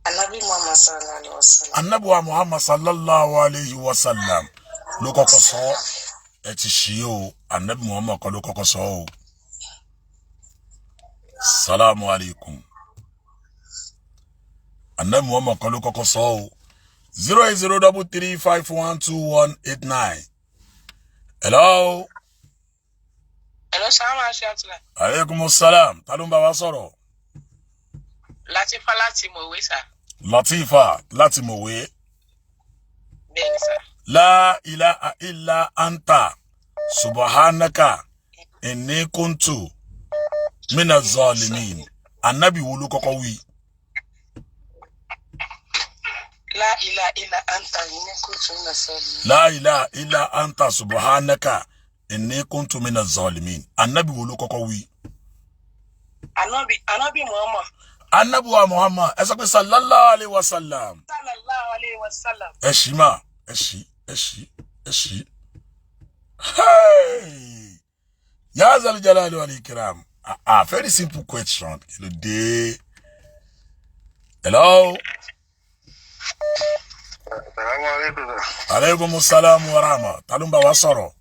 Anabi Muhammad sallallahu alaihi wasallam. Anabuwa Muhammad sallallahu alayhi wa sallam ló kọ́kọ́ sọ. Ẹ ti ṣí o, anabi Muhammad kọ́ ló kọ́kọ́ sọ o. Salamu alaykum. Anabi Muhammad kọ́ ló kọ́kọ́ sọ o. 08033512189. Hello. Hello, salaam alaikum. Aleykum salam. Ta ló ń bá wa sọ̀rọ̀? Latifa láti Mọ̀wé, sir. Latifa láti Mọ̀wé. Bẹ́ẹ̀ni, sir. La ilaha illa anta subhanaka inni kuntu mina zalimin. Anabi wo ló kọ́kọ́ wí? La ilaha illa anta inni kuntu minaz zalimin. La ilaha illa anta subhanaka inni kuntu mina zalimin. Anabi wo ló kọ́kọ́ wí? Anabi Muhammad. Anabi wa Muhammad, ẹ sọ pé sallallahu alayhi wa sallam. Sallallahu alayhi wa sallam. Ẹ ṣì máa, ẹ ṣì, ẹ ṣì, ẹ ṣì. Hey! Ya zal jalali wal ikram. Ah, ah, very simple question. Kí ló dé? Hello. Salamu alaikum, sir. Aleykum salam wa rahma. Ta ló ń bá wa sọ̀rọ̀?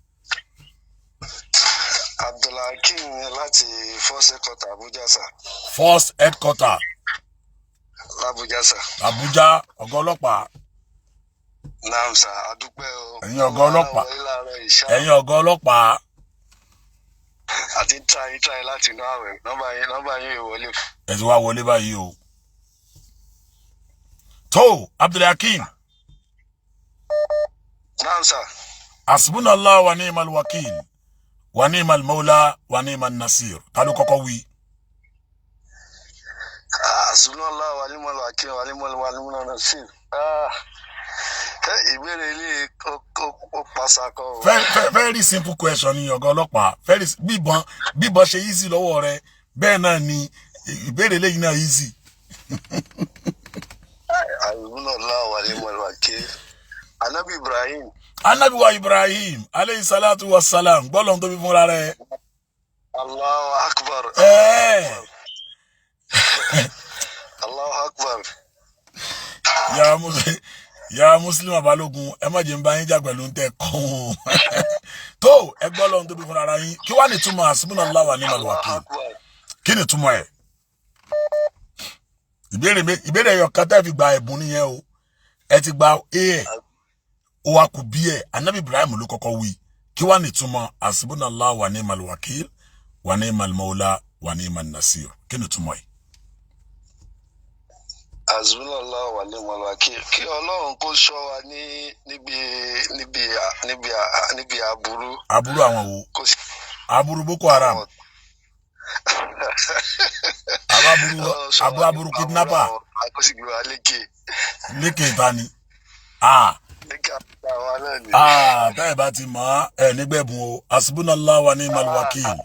Abdulhakeem ni láti First Headquarter Abuja, sir. First headquarter L'Abuja, sir. Abuja, ọ̀gá ọlọ́pàá. Naam, sir. Adúpẹ́ o. Ẹ̀yin ọ̀gá ọlọ́pàá. Wọlé láàárọ̀ ìṣá. Ẹ̀yin ọ̀gá ọlọ́pàá. Àti try láti inú àwẹ̀. Nọ́mbà yín ò wọlé. Ẹ ti wá wọlé báyìí o. Tó Abdulhakeem. Naam, sir. Asbunallah wa ni'mal wakil wa ni'mal mawla wa ni'man nasir. Ta ló kọ́kọ́ wí? Ah, Hasbunallah wa ni'mal wakil wa ni'mal nasir. Ah, ìbéèrè ilé ó pa Bá sakọ o. Very, very simple question ni, ọ̀gá ọlọ́pàá. Very bíbọn ṣe easy lọ́wọ́ rẹ, bẹ́ẹ̀ náà ni ìbéèrè lẹ́yìn náà easy. Hasbunallahu wa ni'mal wakil. Anabi Ibrahim. Anabiwa Ibrahim aleyhi salatu wa salam, gbọ́dọ̀ tó fi fúnra rẹ. Allahu akbar. Ẹ̀ẹ́. Allahu akbar. Ya Muslim, ya Muslim Abalógun, ẹ má jẹ́ ń bá yín jà pẹ̀lú ń tẹ́ kàn ó tó. Ẹ gbọ́ lọ́n tó bí fúnra ara yín. Kí wàá ní túmọ̀ hasbunallahu wa ni'mal Allahu wakil? akbar. Kí ni túmọ̀ ẹ̀? Ìbéèrè ẹyọ kan tẹ́ fi gba ẹ̀bùn nìyẹn o. Ẹ ti gba a ẹ̀, ó wá kù bí ẹ̀. Anabi Ibrahim ló kọ́kọ́ wí. Kí wàá ní túmọ̀ hasbunallahu wa ni'mal wakil wa ni'mal mawla wa ni'man nasir? Kí ni túmọ̀ ẹ̀? Hasbunallahu wa ni'mal wakil. Kí Ọlọ́run kó ṣọ́ wa ní níbi níbi níbi níbi aburú. Aburú àwọn wo? Kó sì. Aburú Boko Haram, aburú Ọlọ́run ṣọ́ wa aburú ní aburú kidnapper? Kó sì gbé wa lékè. Lékè ìtani, ah. Lékè àwa náà ni. Ah, tẹ́ ẹ bá ti mọ̀ ẹ nígbẹ̀bùn o. Hasbunallahu wa ni'mal wakil.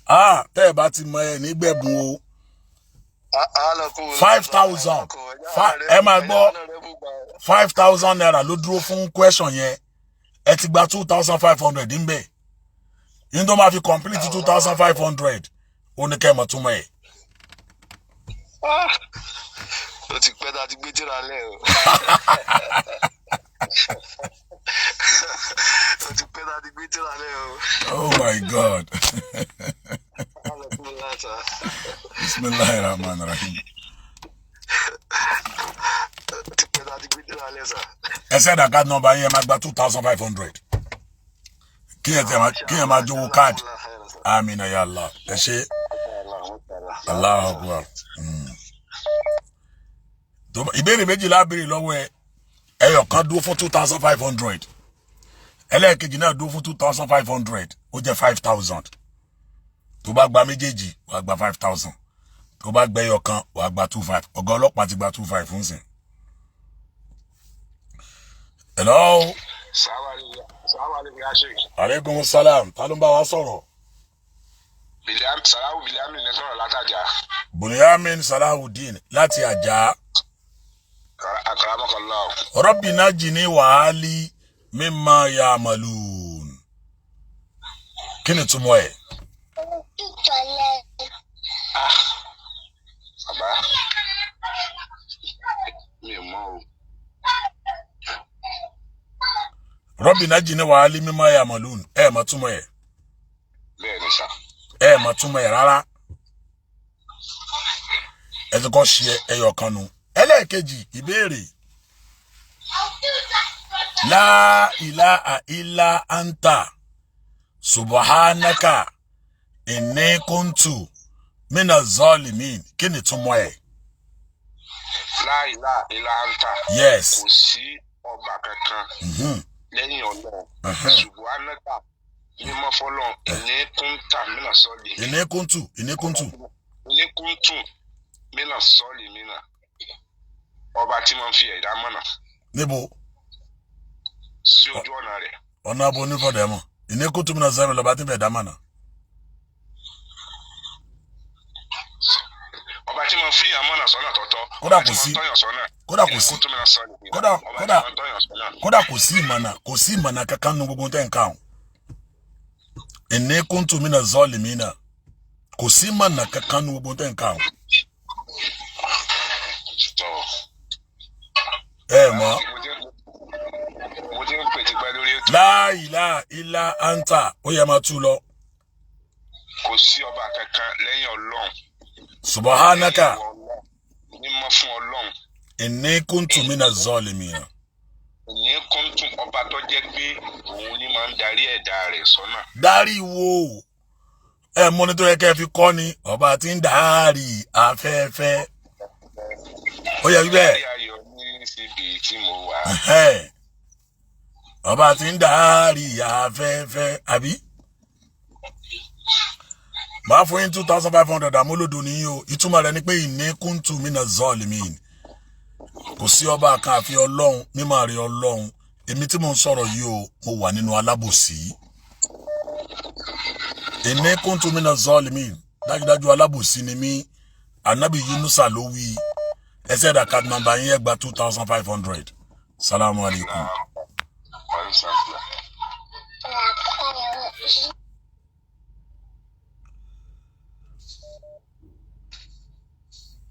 Ah, tẹ́ ẹ bá ti mọ̀ ẹ nígbẹ̀bùn o. 5,000. Ẹ máa gbọ́. ₦5,000 ló dúró fún question yẹn. Ẹ ti gba 2,500 ńbẹ̀ yín, tó máa fi complete 2,500, ó ní kẹ́ ẹ mọ̀ túmọ̀ ẹ̀. Ó ti pẹ́ tá a ti gbé tíra lẹ̀ o. Ó ti pẹ́ tá a ti gbé tíra lẹ̀ o. Oh my God. Bisimilahi rahman rahim. Ó ti pẹ́ tá a ti gbé tíra lẹ̀ sà. Ẹ send account number yín, ẹ máa gba 2,500. Kí ẹ máa jowó káàdì. Amina ya Allah. Ẹ ṣe. Allahu akbar. Ìbéèrè méjìlá béèrè lọ́wọ́ ẹ. Ẹyọ kan dúró fún 2,500, ẹlẹ́ẹ̀kejì náà dúró fún 2,500, ó jẹ́ 5,000. Tó bá gba méjèèjì, wàá gba 5,000. Tó bá gbẹ ẹyọ kan, wàá gba two five. Ọ̀gá ọlọ́pàá ti gba two five fún sìn. Hello. Sàlámù ya Sheikh. Aleykum salam. Ta ló ń bá wa sọ̀rọ̀? Sàláwù Biliamin ní sọ̀rọ̀ látàjà. Bunyamin Salahudeen láti Àjà. Akramakallah. Rabbi najini wa ahli mimma ya'malun. Kí ni túmọ̀ ẹ̀? Ah, bàbá, mi ò mọ̀ o. Rabbi najini wa ahli mimma ya'malun. Ẹ mọ̀ túmọ̀ ẹ̀? Bẹ́ẹ̀ ni sà. Ẹ mọ̀ túmọ̀ ẹ̀ rárá. Ẹ ti kọ́ ṣe ẹyọ kan nu. Ẹlẹ́ẹ̀kejì ìbéèrè. La ilaha illa anta subhanaka inni kuntu mina zalimin. Kí ni túmọ̀ ẹ̀? La ilaha illa anta. Yes. Kò sí ọba kankan lẹ́yìn Ọlọ́run. Subhanaka, mímọ́ fọlọ́run, inni kunta mina sọ́ọ̀lì. Inni kuntu, inni kuntu. Inni kuntu mina sọ́ọ̀lì mina. Ọba tí máa ń fi ẹ̀dá mọ̀nà Níbo? sí ojú ọ̀nà rẹ̀. Ọ̀nà abo onífọ̀dẹ̀ mọ̀. Inni kuntu mina zalimin lọ́ba tí ń fẹ̀ dá mọ̀nà. Ọba tí máa ń fi yàn mọ̀nà sọ́nà tọ̀tọ̀. Kódà Ọba kò tí máa ń sí. tọ́yàn sọ́nà. Kódà kò Inni sí. kuntu mina sọ́ọ̀lì mina. Ọba tí máa ń tọ́yàn sọ́nà. Kódà kò sí ìmọ̀nà, kò sí ìmọ̀nà kankan nu gbogbo tẹ́ ń kà ọ́n. Inni kuntu mina zalimina. Kò sí ìmọ̀nà kankan nu gbogbo tẹ́ ń kà ọ́n. Tọ́. Ẹ mọ̀. Mo ti ń pè tipẹ́ lórí ètò. La ilaha illa anta, ó yẹ máa tú lọ. Kò sí ọba kankan lẹ́yìn Ọlọ́run. Subhanaka. Lẹ́yìn Ọlọ́run. Mímọ́ fún Ọlọ́run. Inni kuntu mina zalimina. Ní kúntùn, ọba tó jẹ́ pé òun ni máa ń darí ẹ̀dá rẹ̀ sọ́nà. Dárí wo, ẹ mọ ní tó yẹ kẹ́ fi kọ́ ni ọba tí ń dárí afẹ́fẹ́. Ó yẹ wíbẹ̀. Darí ayọ̀ ní síbi tí mo wà. Ẹ̀hẹ́n. Ọba tí ń dárí afẹ́fẹ́, àbí? Màá fún yín 2,500. Àmúlòdù nìyí o. Ìtumọ̀ rẹ̀ ni pé inni kuntu mina zalimin. Kò sí ọba kan àfi Ọlọ́run, mímọ́ rẹ̀ Ọlọ́run. Èmi tí mo ń sọ̀rọ̀ yìí o, mo wà nínú alábòsí. Inni kuntu mina zalimin, dájúdájú alábòsí ni mí. Anabi Yunusa ló wí. Ẹsẹ̀ dà card number yín, ẹ gba 2,500. Salamu alaykum. Wàhálà sàǹtìlà.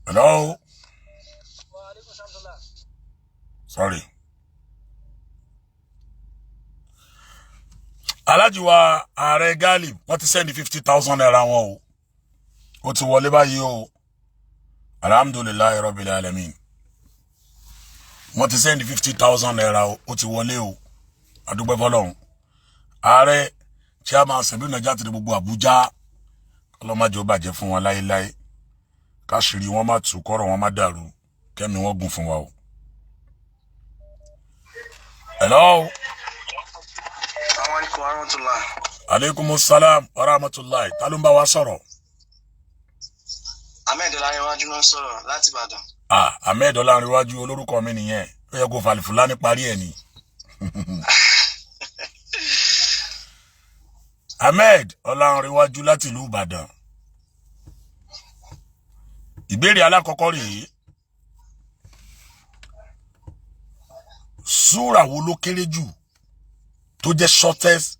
Hello. Sorry. Alhaji wa ààrẹ Galib, wọ́n ti send ₦50,000 wọn o. Ó ti wọlé báyìí o. Alhamdulillahi rabbil alamin. Wọ́n ti send ₦50,000 o. Ó ti wọlé o. Adúpẹ́ fọlọ́run. Ààrẹ chairman Sẹ̀bí Nàìjíríà ti di gbogbo Àbújá. Ọlọ́mọdé ó bàjẹ́ fún wọn láéláé. Káṣírí wọn má tú, kọ́rọ̀ wọn má dàrú, kẹ́mi wọn gùn fún wa o. Hello. Alaikum warahmatullah. Aleykum salam wa rahmatulahi. Ta ló ń bá wa sọ̀rọ̀? Ahmed Ọláyíwájú ló ń sọ̀rọ̀ láti Ìbàdàn. Ah, Ahmed Ọlánrewájú, olórúkọ mi nìyẹn. Ó yẹ kó falifulani parí ẹ̀ ni. Ahmed Ọlánrewájú láti ìlú Ìbàdàn. Ìbéèrè alákọ̀ọ́kọ́ rèé. Súrà wo ló kéré jù tó jẹ́ shortest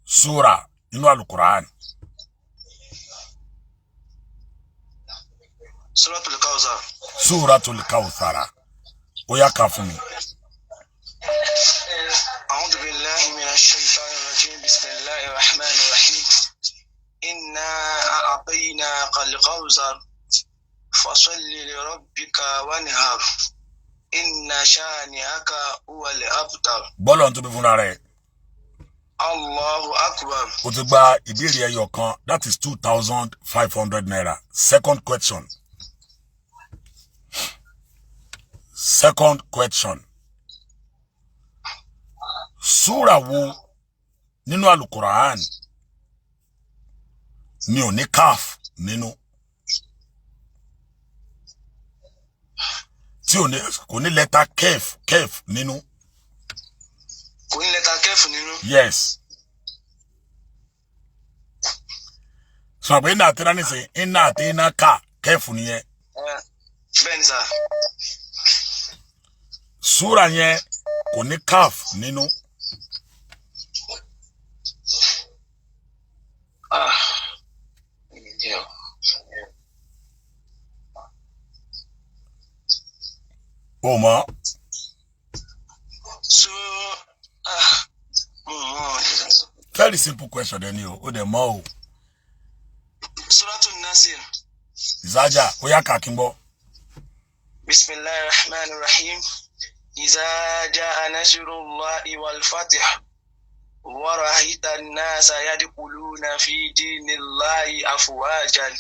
súrà nínú Alukur'an? Suratul Kawthar. Súratul Kawthara. Ó yá, kà fún mi. أعوذ بالله من الشيطان الرجيم، بسم الله الرحمن الرحيم، إنا أعطيناك الكوثر فصل لربك وانحر إن شانئك هو الأبتر. Bọ́lọ̀ ń tóbi fúnra rẹ̀. الله أكبر. O ti gba ìbéèrè ẹyọ kan, that is ₦2,500. Second question. Second question. Súrà wo nínú Alukur'an ni ò ní kaf nínú? Tí ò ní, kò ní lẹ́tà kef kef nínú. Kò ní lẹ́tà kẹ́fù nínú. Yes. Sọ pé iná àti iná nísìnyí, iná àti iná ká kẹ́ẹ̀fù nìyẹn. Bẹ́ẹ̀ ni sà. Súrà yẹn kò ní kaf nínú. Ah. Yeah. O mọ̀. So, ah, mo. Very simple question ẹni o, ó dẹ̀ mọ̀ o. Suratul Nasir. Ìsájà, ó yá, kà kí n gbọ́. بسم الله الرحمن الرحيم، إذا جاء نصر الله والفتح ورأيت الناس يدخلون في دين الله أفواجا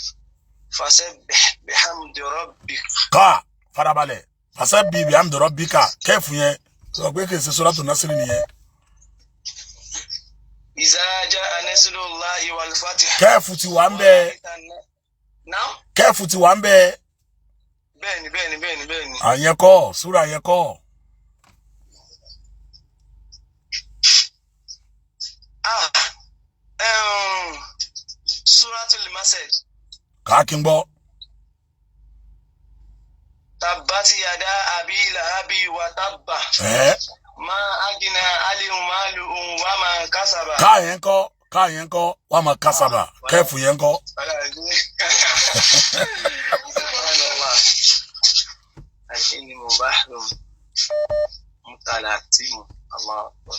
فسبح بحمد ربك. Ká farabalẹ̀. Fasabbih bihamdi rabbika, kẹ́ẹ̀fù yẹn sọ pé kì í ṣe Suratul Nasr nìyẹn. إذا جاء نصر الله والفتح. Kẹ́ẹ̀fù ti wà ń bẹ́ẹ̀. ورأيت النا- نعم. Kẹ́ẹ̀fù ti wà ń bẹ́ẹ̀. Bẹ́ẹ̀ni, bẹ́ẹ̀ni, bẹ́ẹ̀ni, bẹ́ẹ̀ni. Àyẹn kọ́, súrà yẹn kọ́. Ah, Suratul Masad. Kà kí n gbọ́. تبت يدا أبي لهب وتب. Ẹ̀ ما أغنى عنه ماله وما كسب. Ká yẹn kọ́, ká yẹn kọ́, wà má kásábà, kẹ́ẹ̀fù yẹn kọ́. سبحان الله، العلم بحر متلاطم، الله أكبر.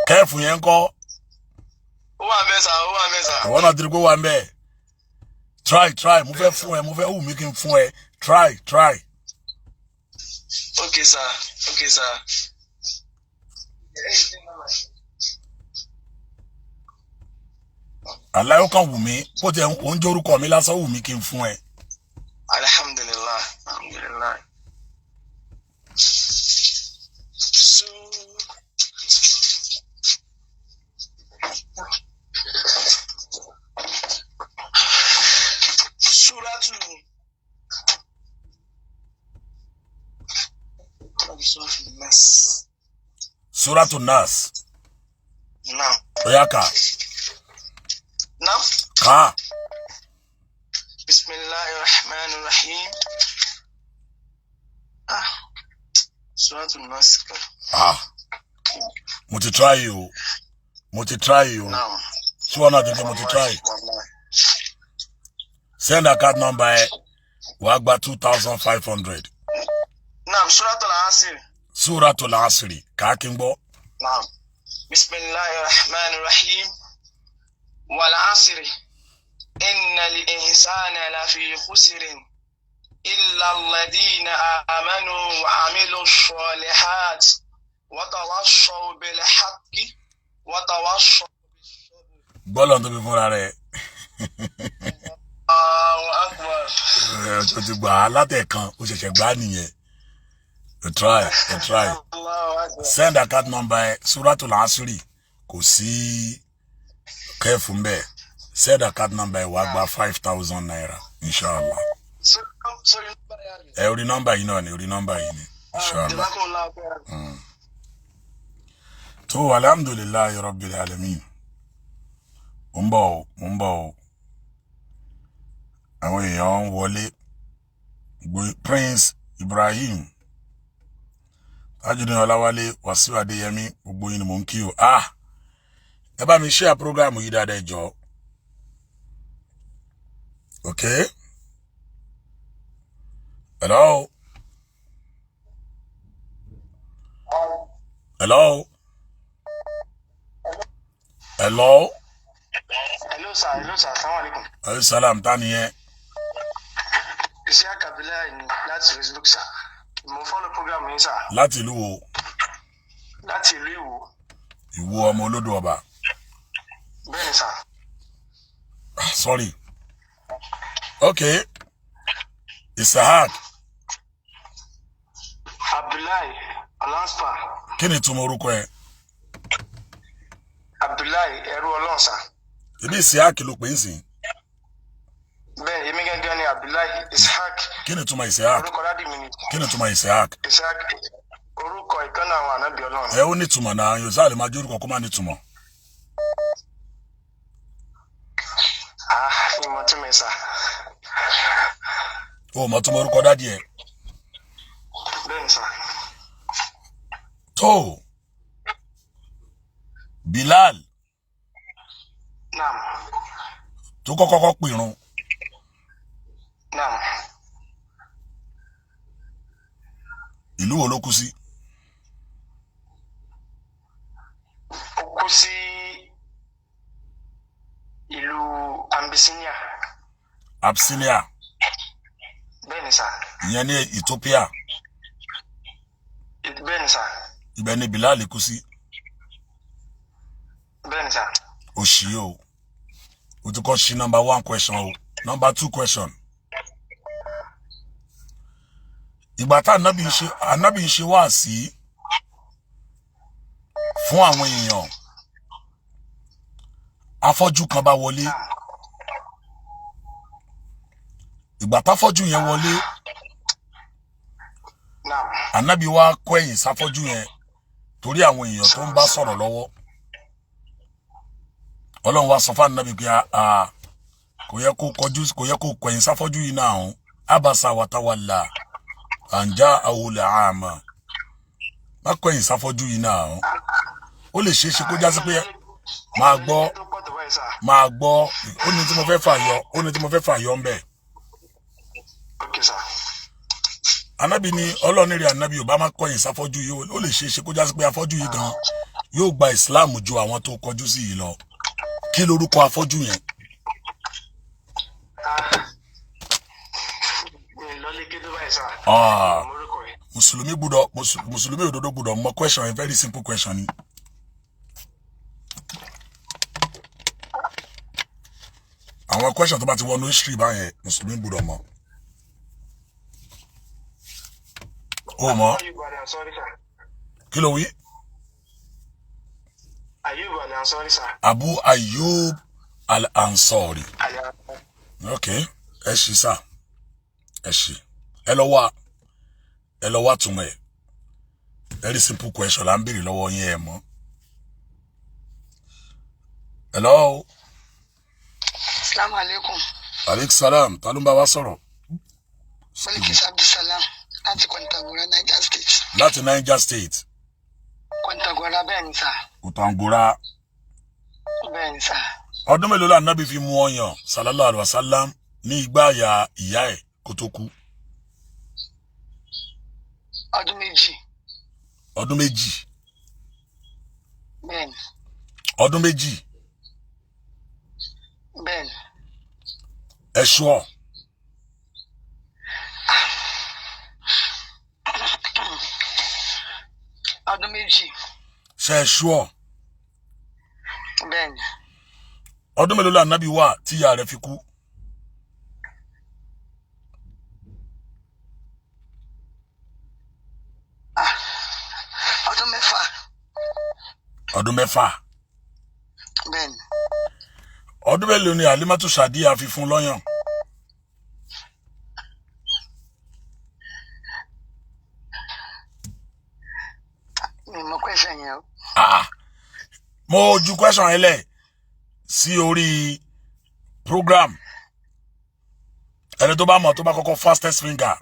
Kẹ́ẹ̀fù yẹn kọ́. Ó wà bẹ́ẹ̀ sà, ó wà bẹ́ẹ̀ sà. Àwọn náà ti rí pé wà ń bẹ́ẹ̀. Try, try, mo fẹ́ fún ẹ, mo fẹ́ wù mí kí n fún ẹ. Try, try. Okay sir, okay sir. Àlàyé kan wù mí bó ti ẹ̀ ń jẹ́ orúkọ mi lásán, wù mí kí n fún ẹ. Alhamdulillah, alhamdulillah. So Suratu Suratu Nas. Naam. Ó yá, kà. Naam. Kà. Bismillahir Rahmanir Rahim. Ah. Suratul Nas. Ah, mo ti try o, mo ti try o. Naam. Ṣé wọn náà ti di mo ti try? Wallahi. Send account number ẹ, wàá gba 2,500. Naam, Suratul Asr. Suratul Asri, kà kí n gbọ́. Naam. Bismillahir Rahmanir Rahim. Wal Asri. Innal insana lafi khusrin. Illa alladhina amanu wa amilu sholihat. Wa tawassaw bil haqqi. Wa tawassaw bis sabr. Gbọ́dọ̀ tó fi fúnra rẹ̀. Allahu akbar. Ẹ, o ti gbà á látẹ̀kan, o ṣẹ̀ṣẹ̀ gbà á nìyẹn. You try, you try. Allahu akbar. Send account number ẹ. Suratul Asri, kò sí kẹfù mbẹ. Send account number ẹ, wàá gba ₦5,000, inshallah. Sorry, number ya. Ẹ, orí nọ́mbà yìí náà ni, orí nọ́mbà yìí ni, inshallah. Jazakumullahu khairan. Tó, alhamdulillahi rabbil alamin. Mo ń bọ̀ o, mo ń bọ̀ o. Àwọn èèyàn ń wọlé. Prince Ibrahim Tajudeen Ọláwálé, Wàsíù Adéyẹmí, gbogbo yín ni mò ń kí o. Ah, ẹ bá mi share program yìí dáadáa, ẹ jọ̀ọ́. Ok, hello, hello, hello. Hello sir, hello sir, assalamu alaikum. Alayhi salam, ta ni yẹn? Isiaq Abdullahi ni láti Facebook sir. Mo follow program yín sir. Láti ìlú wo? Láti ìlú Ìwó. Ìwó, ọmọ olódò ọba. Bẹ́ẹ̀ni sir. Ah, sorry. Ok, Isahak Abdullahi Alanspa. Kí ni ìtumọ̀ orúkọ ẹ? Abdullahi, ẹrú Ọlọ́run sir. Ebi Isahak ló pè é sìn. Bẹ́ẹ̀, èmi gángan ni Abdullahi Ishaq. Kí ni ìtumọ̀ Isahak? Orúkọ daddy mi ni. Kí ni ìtumọ̀ Isahak? Ishaq, orúkọ ìkànnì àwọn ànábì Ọlọ́run. Ẹ, ó ní ìtumọ̀ náà, yóò sáà lè máa jórúkọ kó má ní ìtumọ̀. Ah, ìmọ̀ tí mi sir. O mọ̀ túmọ̀ orúkọ daddy ẹ? Bẹ́ẹ̀ni sir. Tó, Bilal Naam. tó kọ́kọ́ kọ́ pèrun. Naam. Ìlú wo ló kú sí? Ó kú sí ìlú Abyssinia. Abyssinia? Bẹ́ẹ̀ni sir. Ìyẹn ní Ethiopia? Bẹ́ẹ̀ni sir. Ibẹ̀ ni Bilal kú sí? Bẹ́ẹ̀ni sir. Ó ṣí o, o ti kọ́ ṣí number one question o. Number two question: ìgbà tá ànábì ń ṣe wáàsí fún àwọn èèyàn, afọ́jú kan bá wọlé. Ìgbà táfọ́jú yẹn wọlé, Naam. ànábì wá kọ ẹ̀yìn sáfọ́jú yẹn torí àwọn èèyàn tó ń bá sọ̀rọ̀ lọ́wọ́. Ọlọ́run wá sọ fún ànábì pé a kò yẹ kó kọjú, kò yẹ kó kọ̀yìn sáfọ́jú yìí náà ọ̀hún. Abasa watawalla anja awolẹ̀ àmà, má kọ̀yìn sáfọ́jú yìí náà ọ̀hún. Ó lè ṣeé ṣe kó jásí pé, máa gbọ́, Tó pọ̀ tó báyìí sir. máa gbọ́, ó ní tí mo fẹ́ fà yọ, ó ní tí mo fẹ́ fà yọ ń bẹ̀. Ok sir. Anabi ni ọlọ́ọ̀ni rẹ̀, anabi ò bá má kọ̀yìn sáfọ́jú yìí, ó lè ṣeé ṣe kó jásí pé afọ́jú yìí gan yóò gba Islam ju àwọn tó kọjú sí yìí lọ. Kí lorúkọ afọ́jú yẹn? Ah, mi ò lọ lé ké tó báyìí sir. Ah. Mo orúkọ yìí. Mùsùlùmí gbọ́dọ̀, mùsùlùmí òdodo gbọ́dọ̀ mọ question yẹn. Very simple question ni. Àwọn question tó bá ti wọnú history báyẹn, mùsùlùmí gbọ́dọ̀ mọ̀. O mọ̀? Ayub Al-Ansari sir. Kí ló wí? Ayub Al-Ansari sir. Abu Ayyub Al-Ansari. Al-Ansari. Ok, ẹ ṣì sá, ẹ ṣì, ẹ lọ wá, ẹ lọ wá túmọ̀ ẹ. Very simple question là ń béèrè lọ́wọ́ yín, ẹ mọ̀. Hello. Assalamu alaikum. Aleykum salam. Ta ló ń bá wa sọ̀rọ̀? Malikis Abdulsalam láti Kwantagora, Niger State. Láti Niger State? Kwantagora, bẹ́ẹ̀ ni sà. Kòtàngórá. Bẹ́ẹ̀ ni sà. Ọdún mélòó la Nábì fi mu ọyàn, sallallahu alaihi wasallam, ní igbá àyà ìyá ẹ̀ kó tó kú? Ọdún 2. Ọdún 2? Bẹ́ẹ̀ ni. Ọdún 2? Bẹ́ẹ̀ ni. Ẹ ṣọ́. Ọdún 2. Ṣe ẹ ṣọ́? Bẹ́ẹ̀ ni. Ọdún mélòó la Nábì wà tí ìyá rẹ̀ fi kú? Ọdún 6. Ọdún 6? Bẹ́ẹ̀ ni. Ọdún mélòó ni Alimatu Sadiya fi fún lọ́yàn? Mi mọ question yẹn o. Ah, mo ju question yẹn lẹ̀ sí orí program. Ẹni tó bá mọ̀, tó bá kọ́kọ́ fastest finger,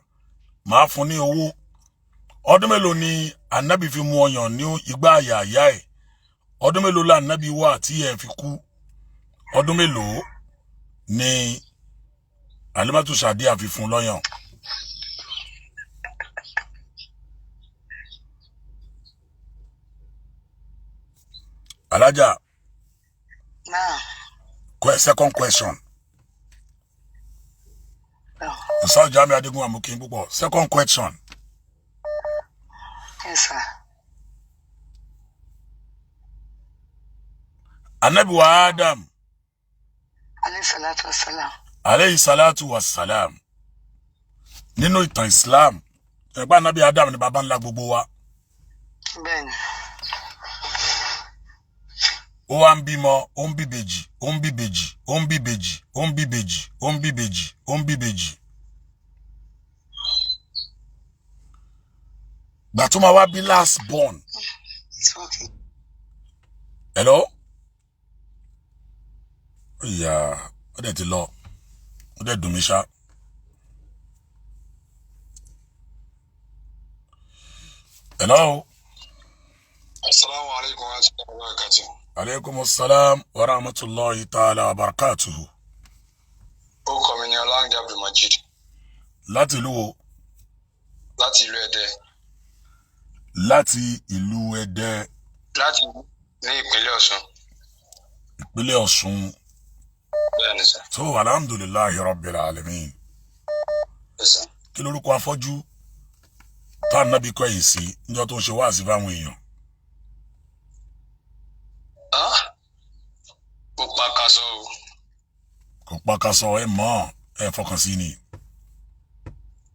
màá fún ní owó. Ọdún mélòó ni Anabi fi mu ọyàn ní igbá àyà àyà ẹ̀? Ọdún mélòó la Anabi wà tí ẹ fi kú? Ọdún mélòó ni Alimatu Sadiya fi fún lọ́yàn? Alájà. Náà. Second question. No. Ustaz Jamiu Adigun Amukin púpọ̀. Second question. Yes, sir. Anabi wa Adam, Alayhi salatu wassalam. aleyhi salatu wa salam, nínú ìtàn Islam, ẹgbẹ́ anabi Adam ni baba ńlá gbogbo wa. Bẹ́ẹ̀ ni. Ó wá ń bímọ, ó ń bíbejì, ó ń bíbejì, ó ń bíbejì, ó ń bíbejì, ó ń bíbejì, ó ń bíbejì. Gbà tó máa wá bí last born. It's okay. Hello. Ìyá, ó dẹ̀ ti lọ, ó dẹ̀ dùn mí ṣá. Hello. Asalaamu aleykum wa rahmatulahi wa barakatuh. Aleykum salam wa rahmatulahi ta'ala wa barakatuhu. Orúkọ mi ni Ọláńdé Abdulmajid. Láti ìlú wo? Láti ìlú Ẹdẹ. Láti ìlú Ẹdẹ? Láti ní ìpínlẹ̀ Ọ̀ṣun. Ìpínlẹ̀ Ọ̀ṣun. Bẹ́ẹ̀ ni sà. Tó, alhamdulillahi rabbil alamin. Yes, sà. Kí lorúkọ afọ́jú tá ànábì kọ ẹ̀yìn sí níjọ́ tó ń ṣe wáàsí fáwọn èèyàn? Ah! Ó pa kaṣọ o. Kò pàkàṣọ, ẹ mọ̀, ẹ fọkàn sí ni.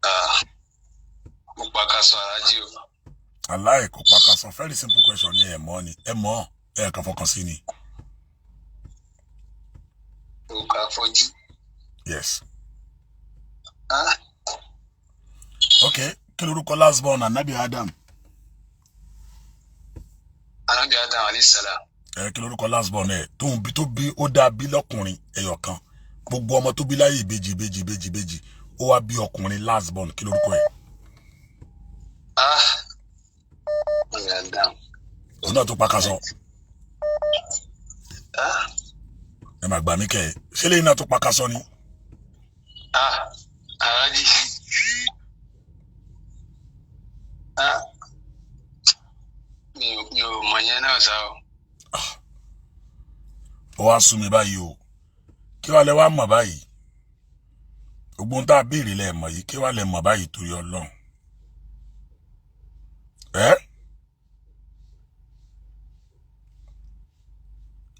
Ah! Ó pa kaṣọ, alájí o. Aláì kò pàkàṣọ. Very simple question ni. Ẹ mọ̀ ni, ẹ mọ̀, ẹ kàn fọkàn sí ni. Ó ka afọ́jú. Yes. Ah! Ok, kí lorúkọ last born anabi Adam? Anabi Adam alayhi salam. Ẹ, kí lorúkọ last born ẹ tó ń bí, tó bí, ó dá bí lọ́kùnrin ẹyọ kan? Gbogbo ọmọ tó bí láyé, ìbejì, ìbejì, ìbejì, ìbejì. Ó wá bí ọkùnrin last born, kí lorúkọ ẹ? Ah! Anabi Adam. Òun náà tó pàkàṣọ. Ah! Ẹ má gbà mí kẹ ẹ, ṣé lẹ́yìn náà tó pàkàṣọ ni? Ah! Alájí. Ah! Mi ò mọ̀ yẹn náà sá o. Ó wá sún mi báyìí o. Kí wàá lẹ wá mọ̀ báyìí? Gbogbo ohun tá a béèrè lẹ mọ̀ yìí, kí wàá lẹ mọ̀ báyìí torí Ọlọ́run? Ẹ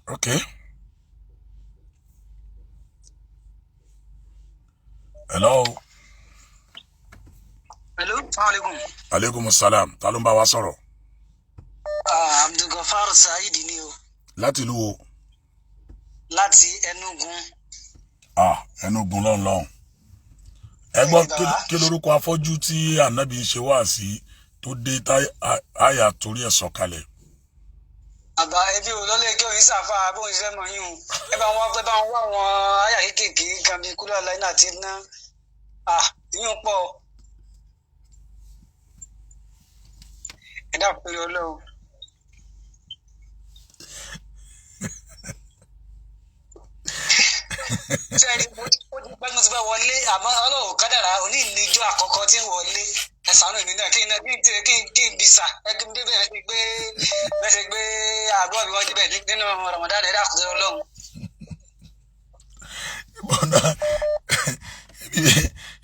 ok. Hello. Hello, assalamu alaikum. Aleykum salam. Ta ló ń bá wa sọ̀rọ̀? Ah, Abdulgafar Saheed ni o. Láti ìlú wo? Láti Enugu. Ah, Ẹnugun lọ́hùn lọ́hùn. Ẹ gbọ́. Bẹ́ẹ̀ni, bàbá. Kí lorúkọ afọ́jú tí ànábì ṣe wá sí? tó dé tá àyà torí ẹ̀ sọ̀kalẹ̀. Àbá ẹbí ò lọ́lé kí òyìn sàfà bóun ṣe mọ̀ yín o. Ẹ bá wọn bá wọn wá àwọn àyà kéékèèké kan bíi kúlọ̀ aláìní àti iná. À ìyún pọ̀. Ẹ dákun pé Ọlọ́run. Sẹ́ẹ̀rì mo ti ó ti pẹ́ mo ti fẹ́ wọlé àmọ́ Ọlọ́run kádàrá òní ìníjọ́ àkọ́kọ́ tí ń wọlé. Ẹ ṣàánú èmi náà kí n kí n tiẹ̀ kí n kí n bìsà ẹ kí n dé bẹ̀rẹ̀ sí gbé bẹ́ẹ̀ ṣe gbé àdúrà mi wọ́n débẹ̀ nínú Ramadan ẹ dákun tó Ọlọ́run. Bọ́nà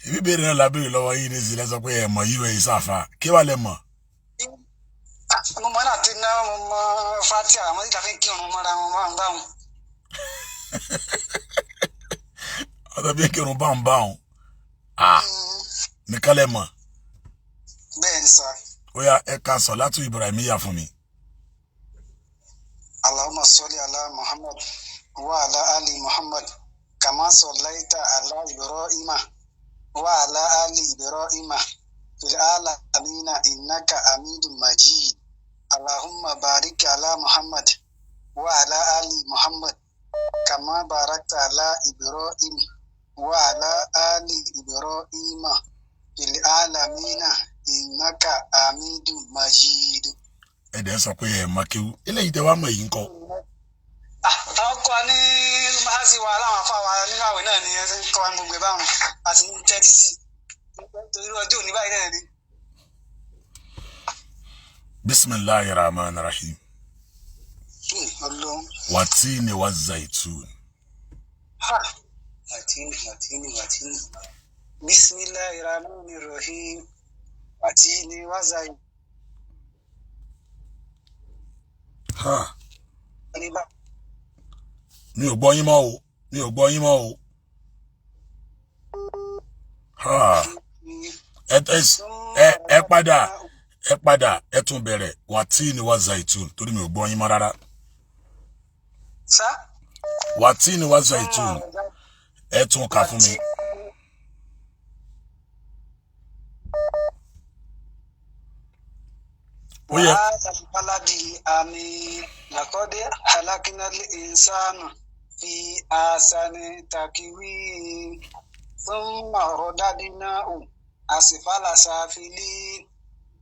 ibi béèrè náà lábẹ́rẹ́ lọ́wọ́ yìí ní sílẹ̀ sọ pé ẹ mọ̀ yíwẹ̀ yìí sáfà kí wàá lẹ mọ̀. Mo mọ náà ti ná mo mọ fatia àwọn tí fi ń kírun mọ́ra wọn máa ń bá wọn. Ọ̀dọ̀ bí kírun bá ń bá wọn. Ah, nìkan lẹ mọ̀. Bẹ́ẹ̀ ni sà. Ó yá ẹ ka sọ̀látù Ibrahimiyya fún mi. Allahumma salli ala Muhammad wa ala ali Muhammad kama sallaita ala Ibrahima wa ala ali Ibrahima fil alamina innaka Hamidum Majid. Allahumma barik ala Muhammad wa ala ali Muhammad kama barakta ala Ibrahim wa ala ali Ibrahima fil alamina innaka Hamidum Majid. Ẹ dẹ̀ sọ pé ẹ mọ̀ kéwú. Eléyìí tẹ wá mọ̀ èyí ń kọ́. Àwọn kọ́ ní máàsì wa láwọn afá wa nínú àwẹ̀ náà ni ẹ ti ń kọ́ wa ní gbogbo ẹ̀ báwọn àti ń tẹ́tí sí i torí ọjọ́ òní báyìí náà ni. Bisimilahi rahman rahim. Ọlọ́run. Wàtíìnì wa zaitun. Ha! Wàtíìnì wàtíìnì wàtíìnì. Bisimilahi rahman rahim. Wàtíìnì wàzàyí. Ha! Ní bá Mi ò gbọ́ yín mọ́ o. Mi ò gbọ́ yín mọ́ o. Ha! Ẹ ẹ ẹ padà ẹ padà ẹ tún bẹ̀rẹ̀ wàtíìnì wa zaitun torí mi ò gbọ́ yín mọ́ rárá. sá. Wàtíìnì wa zaitun ẹ tún kà fún mi. Ó yẹ وهذا البلد الأمين لقد خلقنا الإنسان في أحسن تقويم ثم رددناه أسفل سافلين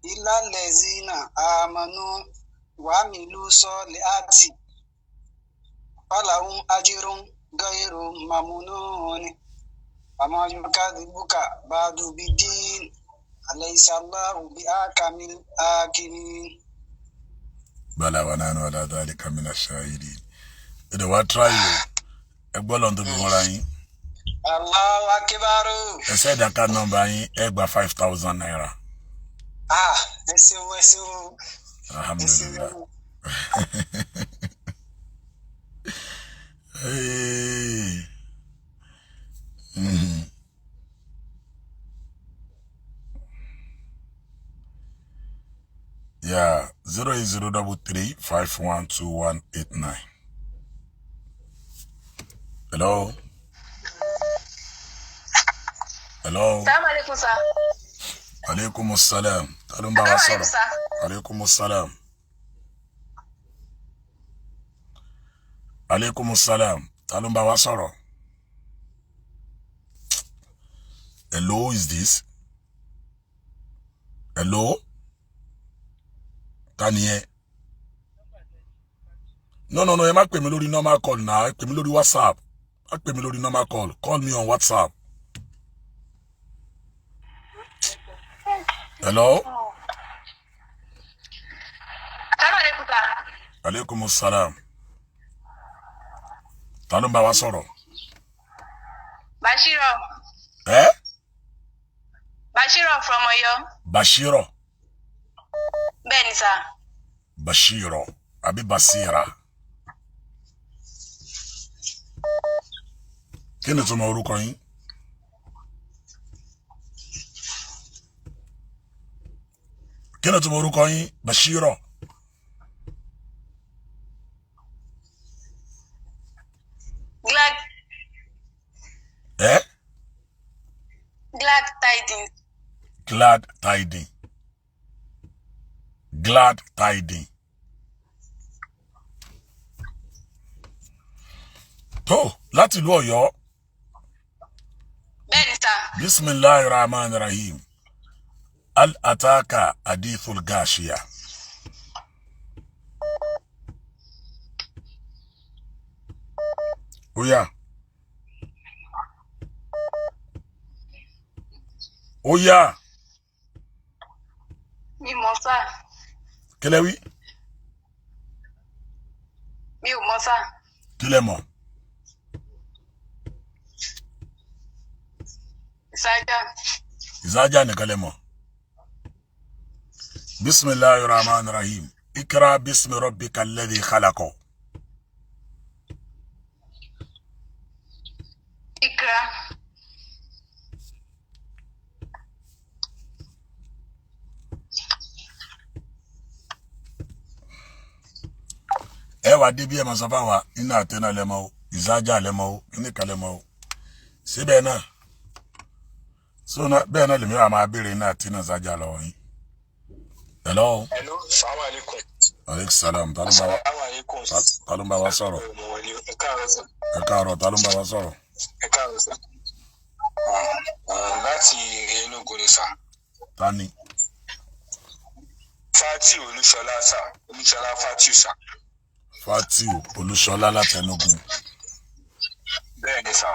إلا الذين آمنوا وعملوا الصالحات فلهم أجر غير ممنون وما يكذبك بعد بالدين أليس الله بأحكم الحاكمين. Bala wa nánú ala dhalika mina shahidin. Ẹ dẹ̀ wá tíráyì o. Ẹ gbọ́ lọ́n tó fi wọ́n ra yín. Allahu akbar. Ẹ sẹ́ẹ̀dì account number yín ẹ gba ₦5,000. Ah, ẹ ṣeun ẹ ṣeun ẹ Alhamdulillah. ṣeun. Hey. Mhm. Yeah, 08033512189. Hello. Hello. Salaam alaikum sir. Aleykum salam. Ta ló ń bá wa Salaam sọ̀rọ̀? alaikum sir. Aleykum salam. Aleykum salam. Ta ló ń bá wa sọ̀rọ̀? Hello, who is this? Hello? Ta ni ẹ? No, no, no, ẹ má pè mí lórí normal call náà, ẹ pè mí lórí WhatsApp. Má pè mí lórí normal call. Call me on WhatsApp. Hello? Salaam alaikum sir. Aleykum salam. Ta ló ń bá wa sọ̀rọ̀? Bashiro. Ẹ́ Bashiro from Ọ̀yọ́. Bashiro. Bẹ́ẹ̀ni sir. Bashiro àbí Basira. Kí ni ìtumọ̀ orúkọ yín? Kí ni ìtumọ̀ orúkọ yín? Bashiro. Glad Ẹ́ glad tidings. Glad tiding. Glad tiding. Tó láti ìlú Ọ̀yọ́. Bẹ́ẹ̀ ni sà. Bisimilahi rahman rahim. Al ataka adithul gashiya. Oya. Oya. Mi mọ̀ sà. Kílẹ̀ wí? Mi ò mọ̀ sà. Kílẹ̀ mọ̀? Ìsájà. Ìsájà nìkan lẹ mọ̀. Bisimilahi rahman rahim. Ikra bismi rabbika alladhi khalaqa. Ikra. Ẹ wà débi ẹ máa sọ fáwa iná àtẹnà lẹmọ o, ìsájà lẹmọ o, kíníkà lẹmọ o. Síbẹ̀ náà, sọ́nà bẹ́ẹ̀ náà lèmi wà máa béèrè iná àtẹnà ìsájà lọ́wọ́ yín. Hello. Hello, salaam alaikum. Aleykum salam. Ta ló ń bá wa Salaam alaikum. ta ló ń bá wa sọ̀rọ̀? Mo wọlé, ẹ káàárọ̀ sà. Ẹ káàárọ̀, ta ló ń bá wa sọ̀rọ̀? Ẹ káàárọ̀ sà. Láti Enugu ni sà. Ta ni? Fatiu Olúṣọlá sà. Olúṣọlá Fatiu sà. Fatiu Olúṣọlá láti Enugu. Bẹ́ẹ̀ ni sà.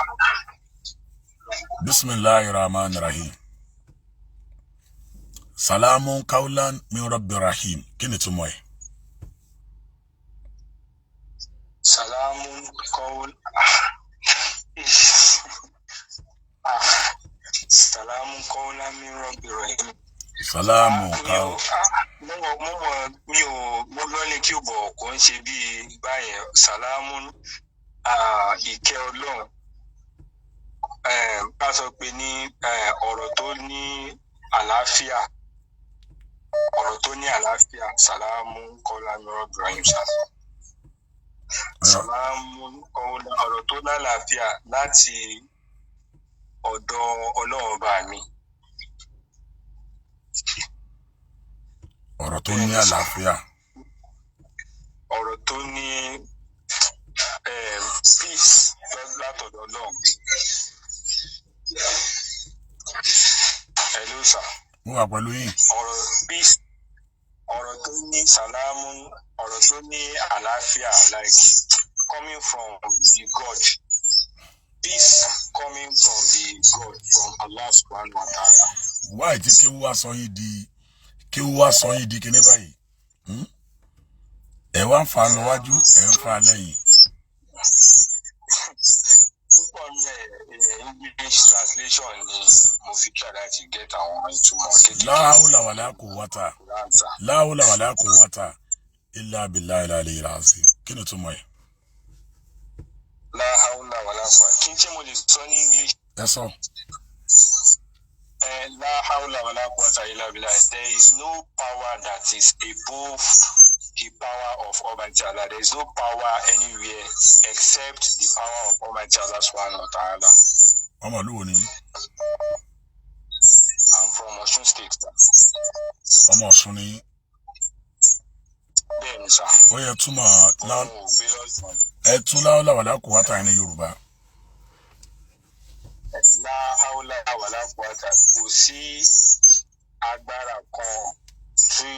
Bisimilahi rahman rahim. Salamun kaulan min rabbi rahim. Kí ni túmọ̀ ẹ̀? Salamu kọ́wọ́. Salamu kọ́wọ́lá mi rọ̀bì rahim. Salamu Mi ò kaul. mo mọ̀ mo mọ̀ mi ò mo lọ́lé kí o bọ̀ kò ń ṣe bíi báyẹn. Salamu ìkẹ́ Ọlọ́run. Bá sọ pé ní ọ̀rọ̀ tó ní àlàáfíà, ọ̀rọ̀ tó ní àlàáfíà. Salamu kọ́lá mi rọ̀bì rahim sà. Salamu kọ́lá, ọ̀rọ̀ tó lálàáfíà láti ọ̀dọ̀ Ọlọ́run ọba mi. Ọ̀rọ̀ tó ní àlàáfíà. Ọ̀rọ̀ tó ní peace látọ̀dọ̀ Ọlọ́run. Hello sir. Mo wà pẹ̀lú yín. Ọ̀rọ̀ peace, ọ̀rọ̀ tó ní salamu, ọ̀rọ̀ tó ní àlàáfíà, like coming from the God, peace coming from the God, from Allah subhanahu wa ta'ala. Wáyé tí kéwú wá sọ yín di kéwú wá sọ yín di kíní báyìí. Hmm? Ẹ wá ń fa lọ wájú, ẹ ń fa lẹ́yìn. Púpọ̀ ní ẹ̀ English translation ni mo fi try láti get àwọn ìtumọ̀ kékeré. La hawla wala quwwata. Answer. La hawla wala quwwata illa billahi al-aliyyil azim. Kí ni túmọ̀ ẹ̀? La hawla wala quwwata. Kí n ṣe mo lè sọ ní English? Ẹ sọ. La hawla wala quwwata illa billah. There is no power that is above the power of Almighty Allah. There is no power anywhere except the power of Almighty Allah subhanahu wa ta'ala. Ọmọ ìlú wo ni yín? I'm from Osun State, sir. Ọmọ Ọ̀ṣun ni yín. Bẹ́ẹ̀ ni sà. Ó yẹ túmọ̀ Mo ò gbé lọ́sàn. ẹ tú la hawla wala quwwata ní Yorùbá. La hawla wala quwwata, kò sí agbára kan tí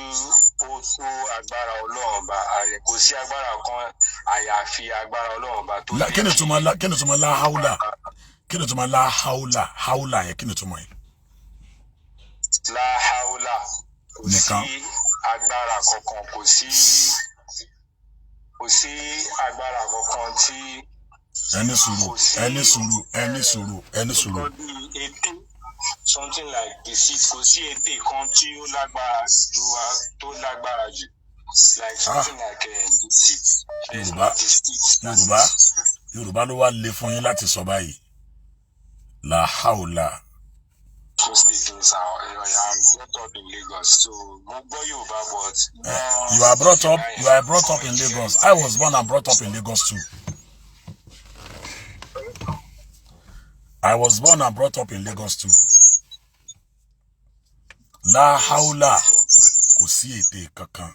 ó tó agbára Ọlọ́run ọba, kò sí agbára kan àyàfi agbára Ọlọ́run ọba tó Kí ni túmọ̀ la kí ni túmọ̀ la hawla? Kí ni túmọ̀ la hawla? Hawla yẹn kí ni túmọ̀ yẹn? La hawla, kò Nìkan. sí agbára kankan, kò sí agbára kankan tí Ẹni sùúrù, kò sí ẹni sùúrù, ẹni sùúrù, ẹni sùúrù. nǹkan bíi ète, something like deceit, kò sí ète kan tí ó lágbára ju wa tó lágbára jù, like something like deceit. There is no Yorùbá deceit that Yorùbá is Yorùbá ló wá le fún yín láti sọ báyìí. La hawla. Osun State ni sir. I'm brought up in Lagos, so mo gbọ́ Yorùbá but You are brought up you are brought up in Lagos. I was born and brought up in Lagos too. I was born and brought up in Lagos too. La hawla. Kò sí ète kankan,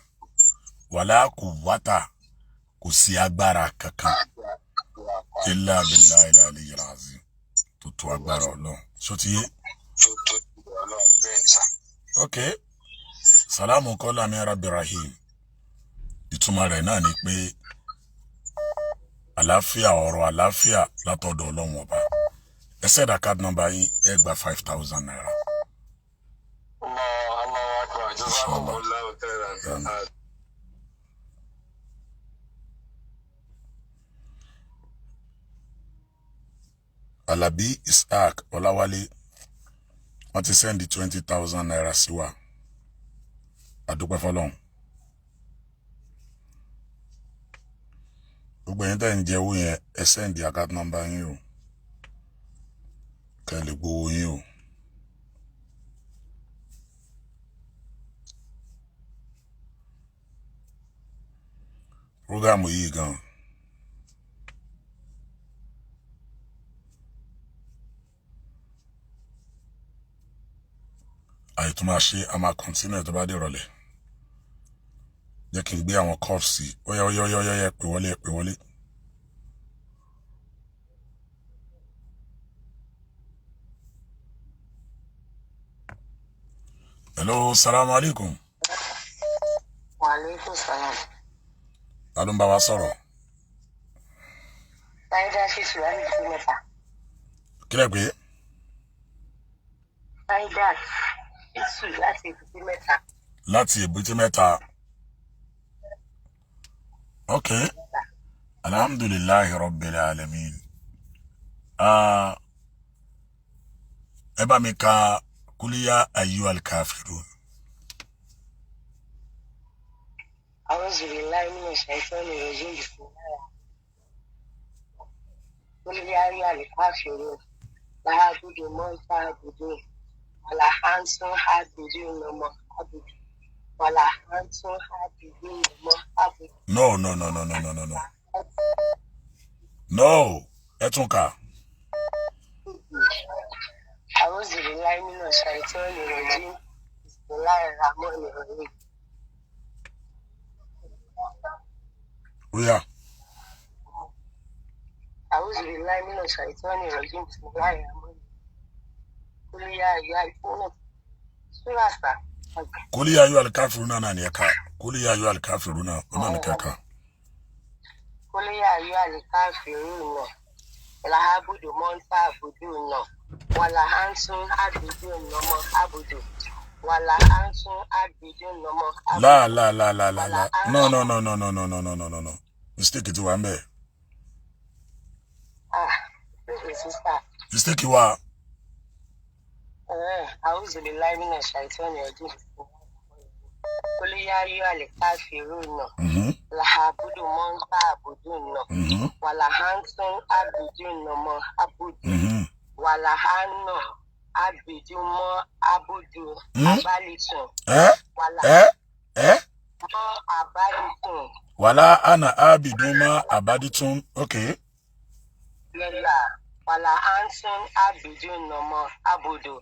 wàlá quwwata, kò sí agbára kankan, illa billahi al-aliyyil azim, tó tó agbára Ọlọ́run. Ṣó ti yé? Tó tó Ọlọ́run, bẹ́ẹ̀ sà. Ok, salamu qawlan min rabbir rahim, ìtumọ̀ rẹ̀ náà ni pé àlàáfíà, ọ̀rọ̀ àlàáfíà látọ̀dọ̀ Ọlọ́run Ọba. Ẹ send account number yín, ẹ gba ₦5,000. Allah, Allahu akbar, jazakumullahu khairan. Àmín. Alabi Isaac Ọláwálé, wọ́n ti send ₦20,000 sí wa. Àdúpẹ́ fọlọ́run. Gbogbo ẹ̀yin tẹ́ ń jẹ owó yẹn, ẹ send account number yín o, kẹ́ ẹ lè gbowó yín o. Program yìí gan, àìtún máa ṣe, a máa continue tó bá dé ìrọ̀lẹ́. Jẹ́ kí n gbé àwọn cups sí. Ó yá, ó yá, ó yá, ó yá, ẹ pè wọlé, ẹ pè wọlé. Hello, salamu alaikum. Wàlékún sàlám. Ta ló ń bá wa sọ̀rọ̀? Sáídà ṣèṣù láti ìlú mẹ́ta. Kílẹ̀ pé? Sáídà ṣèṣù láti ìlú mẹ́ta. Láti Èbúté Mẹ́ta. Ok, alhamdulillahi rabbil alamin. Ah, ẹ bá mi ka kuliya ayyuhal kafirun. A'udhu billahi minash shaitani rajim. Bismillah. Qul ya ayyuhal kafirun. La a'budu ma ta'budun. Wala antum 'abiduna ma a'budu. Wala antum 'abiduna ma a'budu. No, no, no, no, no, no, no, no, no, ẹ tún kà. A'udhu billahi minash shaitani rajim. Bismillahir rahmanir rahim. Ó yá. A'udhu billahi minash shaitani rajim. Bismillahir rahmanir rahim. Qul ya ayyuhal Súrà sà. Kuliya ayyuhal kafirun náà ni ẹ ká. Kuliya ayyuhal kafirun náà, ó náà ni kẹ́ka. Qul ya ayyuhal kafirun. La a'budu ma ta'budun. Wala antum 'abiduna ma a'budu. Wala antum 'abiduna ma a'budu. La la la la la la, no, no, no, no, no, no, no, no, no, no, no, mistake ti wà ń bẹ̀. Ah, this is sister. Mistake wà. A'udhu billahi minash shaitani rajim. Qul ya ayyuhal kafirun. La a'budu ma ta'budun. Wala antum 'abiduna ma a'budu. Wala ana 'abidun ma a'budu. Abalitun. Ẹ Wala ẹ ẹ ma abalitun. Wàlá ana abidun ma abaditun, ok. Lọ́la. Wala antum 'abiduna ma a'budu.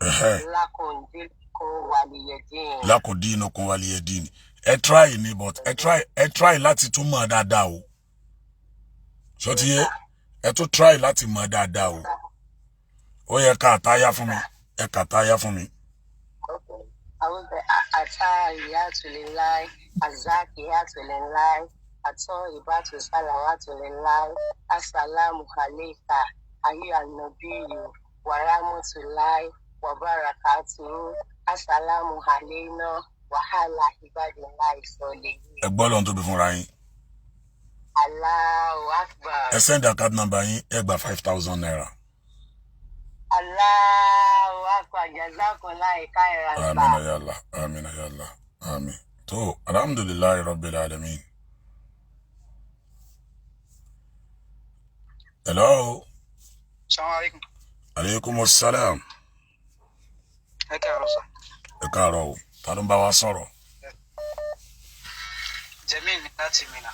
Lakum dinukum waliyadin. Lakum dinukum waliyadin. Ẹ try ni, but ẹ try, ẹ try láti tún mọ̀ dáadáa o. Ṣó ti yé? Ẹ tún try láti mọ̀ dáadáa o. Ó yẹ ká àtáyá fún mi, ẹ kà táyá fún mi. Atahiyatu lillahi, azakiyatu lillahi, atoyibatu salawatu lillahi, assalamu alayka, ayyuhan nabiyyu, wa rahmatullahi wa barakatuhu, assalamu alayna wa ala ibadillahi salihin. Ẹ gbọ́ lọ́n tóbi fúnra yín. Allahu akbar. Ẹ send account number yín, ẹ gba ₦5,000. Allahu akbar, jazakallahu khairan. Amina ya Allah, amina ya Allah, amin. Tó, alhamdulillahi rabbil alamin. Hello. Assalamu alaikum. Aleykum salam. Ẹ káàárọ̀ sà. Ẹ káàárọ̀ o. Ta ló ń bá wa sọ̀rọ̀? Jamil ní láti Mina.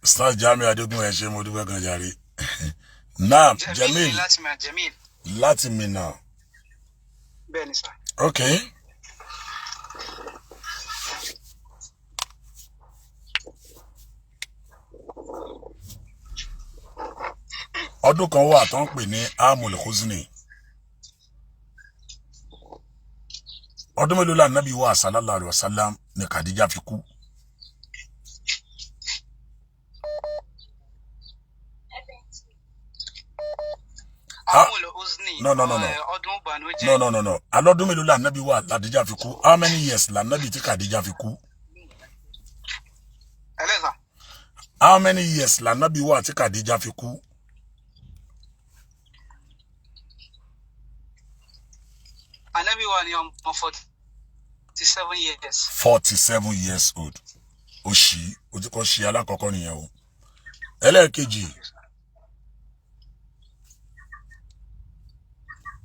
Star Jamiu Adégún, ẹ ṣé, mo dúpẹ́ gan jàre. Naam. Jamil ní Jamil láti Mina, Jamil. Láti Minna. Bẹ́ẹ̀ ni sà. Ok. Ọdún kan wà tó ń pè ní Amul Huzni. Ọdún mélòó la Nábì wa sallallahu alayhi wa sallam ni Khadija fi kú? Ah, Amul Huzni. No, no, no, no. Ọdún ìbànújẹ́. No, no, no, no. Alọ́dún mélòó la Nábì wa Khadija fi kú? How many years la Nábì tí Khadija fi kú? Ẹlẹ́sà. How many years la Nábì wa tí Khadija fi kú? Ànábì wa ni ọmọ 47 years. 47 years old. Ó ṣí, ó ti kọ́ ṣí alákọ̀ọ́kọ́ nìyẹn o. Ẹlẹ́ẹ̀kejì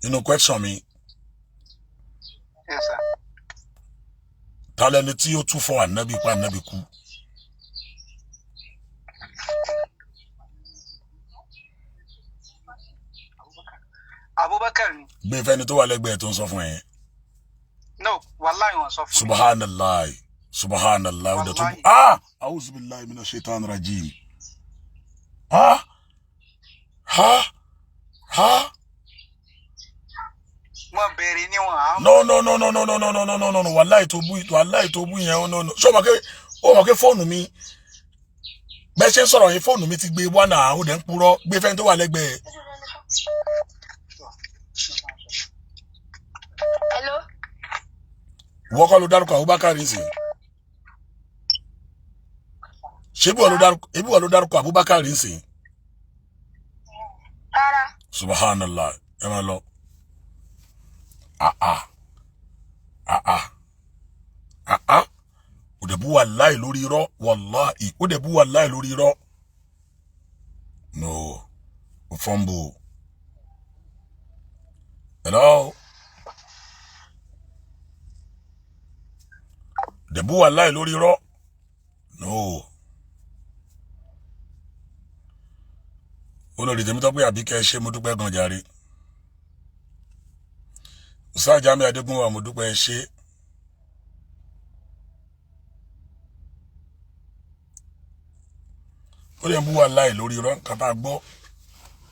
nínú question mi, Yes, sir. Ta lẹni tí ó tún fọ ànábì pa ànábì kú? Abubakar ni. Gbé fẹ́ni tó wà lẹ́gbẹ̀ẹ́ tó ń sọ fún ẹ yẹn. No, wàláì wọn sọ fún mi. Subhanallah, subhanallah. Ó dẹ̀ tó Wallahi. Ah, auzubillahi minash shaitan rajim. Ah, ha, ha. Wọ́n béèrè níwọ̀n àmọ́. No, no, no, no, no, no, no, no, no, no, no, no. Wàláì tó bú, wàláì tó bú yẹn. Oh, no, no. Ṣé o mọ̀ pé fóònù mi, bẹ́ẹ̀ ṣe ń sọ̀rọ̀ yẹn, fóònù mi ti gbé wá náà, ó dẹ̀ ń purọ́. Gbé fẹ́ni tó wà lẹ́gbẹ̀ẹ́. Hello. Ìwọ kọ́ ló dárúkọ Abubakar nsìn? Ṣé bí wọ́n ló dárúkọ Abubakar nsìn? Rárá. Subhanallah, ẹ máa lọ. Ah ah, ah ah, ah ah. Ó dẹ̀ bú wàláì lórí irọ́, wàláì, ó dẹ̀ bú wàláì lórí irọ́. No, ó fọ́nbù. Hello. Dẹ̀ bú wàláì lórí irọ́. No. Olórí Tèmítọ́pẹ́ Àbíkẹ́, ṣé mo dúpẹ́ gan jàre. Ustaz Jamiu Adégúnwà, mo dúpẹ́, ẹ ṣé. Ó dẹ̀ ń bú wàláì lórí irọ́, nǹkan tá a gbọ́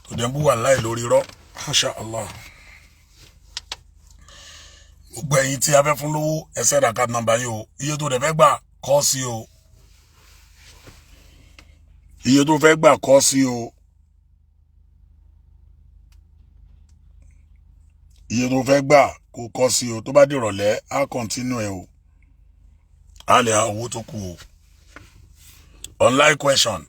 tó dẹ̀ ń bú wàláì lórí irọ́. Masha Allah. Gbogbo ẹ̀yin tí a fẹ́ fún lówó, ẹ send account number yín o. Iye tó dẹ̀ fẹ́ gbà, kọ sí o. Iye tó fẹ́ gbà, kọ sí o. Iye tó fẹ́ gbà, kó kọ sí o. Tó bá dìrọ̀lẹ́, á continue ẹ o, á lè ha owó tó kù o. Online question.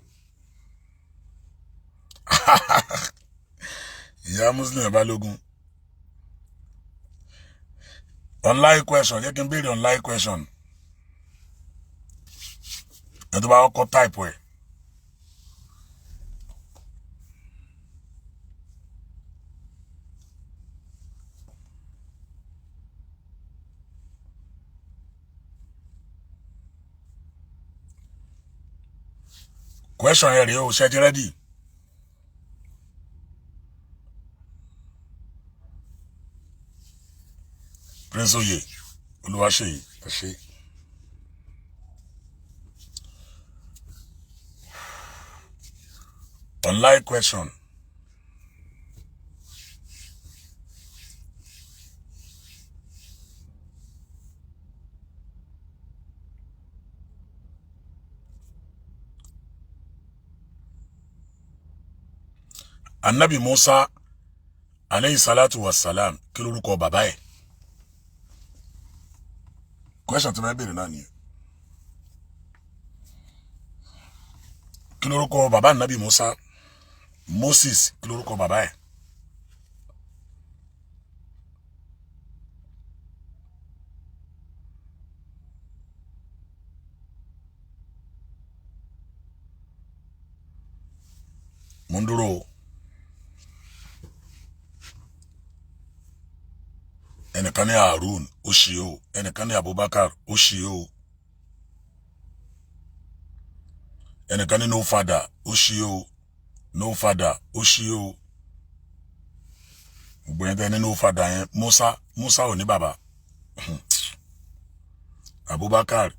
Ìyá Muslim Balógun, online question. Jẹ́ kí n béèrè online question. Ẹ tó bá kọ́kọ́ type ẹ̀. Question yẹn rèé o. Ṣe ti ready? Prince Oyè Olúwaṣeyì, ẹ ṣé. Online question. Anabi Musa aleyhi salatu wa salam, kí lorúkọ bàbá ẹ̀? Question tí wọ́n béèrè náà nìyẹn. Kí lorúkọ bàbá anabi Musa, Moses? Kí lorúkọ bàbá ẹ̀? Mo ń dúró o. Ẹnìkan ní Harun, ó ṣe o. Ẹnìkan ní Abubakar, ó ṣe o. Ẹnìkan ní no father, ó ṣe o. No father, ó ṣe o. Gbogbo yẹn tẹ ní no father yẹn, Musa, Musa ò ní bàbá. Abubakar,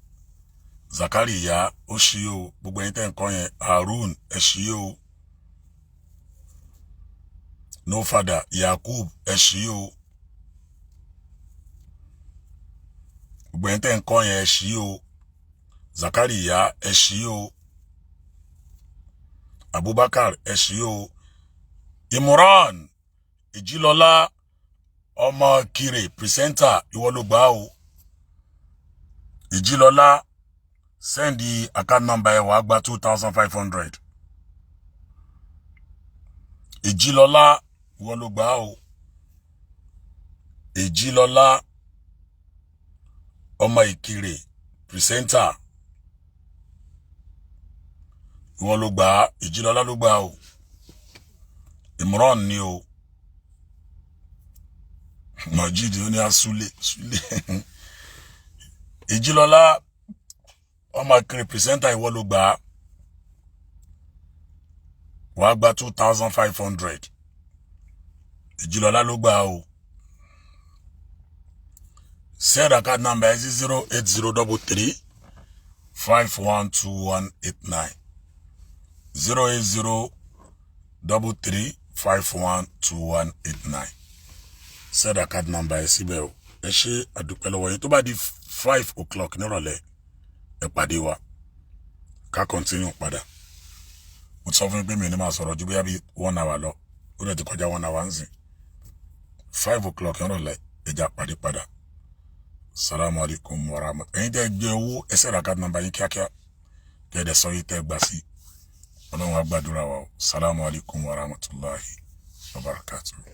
Zakariya, ó ṣe o. Gbogbo yẹn tẹ nǹkan yẹn, Harun, ẹ ṣe o. No father Yakub, ẹ ṣí o. Gbogbo ẹni tẹ́ ń kọ́ yẹn, ẹ ṣí o. Zakariya, ẹ ṣí o. Abubakar, ẹ ṣí o. Imran Ìjìlọlá ọmọ Kire presenter, ìwọ ló gbà o. Ìjìlọlá, send account number ẹ, wàá gba 2,500. Ìjìlọlá, ìwọ ló gbà o. Ìjìlọlá ọmọ Ìkirè presenter, ìwọ ló gbà á. Ìjìlọlá ló gbà o. Imran ni o. Majid ó ní asúlé súlé. Ìjìlọlá ọmọ Ìkirè presenter, ìwọ ló gbà á, wàá gba 2,500. Ìjìlọlá ló gbà o. Send account number ẹ sí 08033512189, 08033512189. Send account number ẹ síbẹ̀ o. Ẹ ṣe, àdúpẹ́ lọ́wọ́ yín. Tó bá di 5 o'clock nírọ̀lẹ́, ẹ pàdé wa ká continue padà. Mo ti sọ fún yín pé mi ò ní máa sọ̀rọ̀ ju bóyá bí one hour lọ. Ó dẹ̀ ti kọjá one hour ń sìn. 5 o'clock nírọ̀lẹ́, ẹ já pàdé padà. Salamu alaykum wa rahmat. Ẹ̀yin tẹ́ gbé owó, ẹ send account number yín kíákíá, kẹ́ ẹ dẹ̀ sọ yìí tẹ́ gbà sí. Ọlọ́run á gbàdúrà wa o. Salamu alaykum wa rahmatulahi wa barakatuh.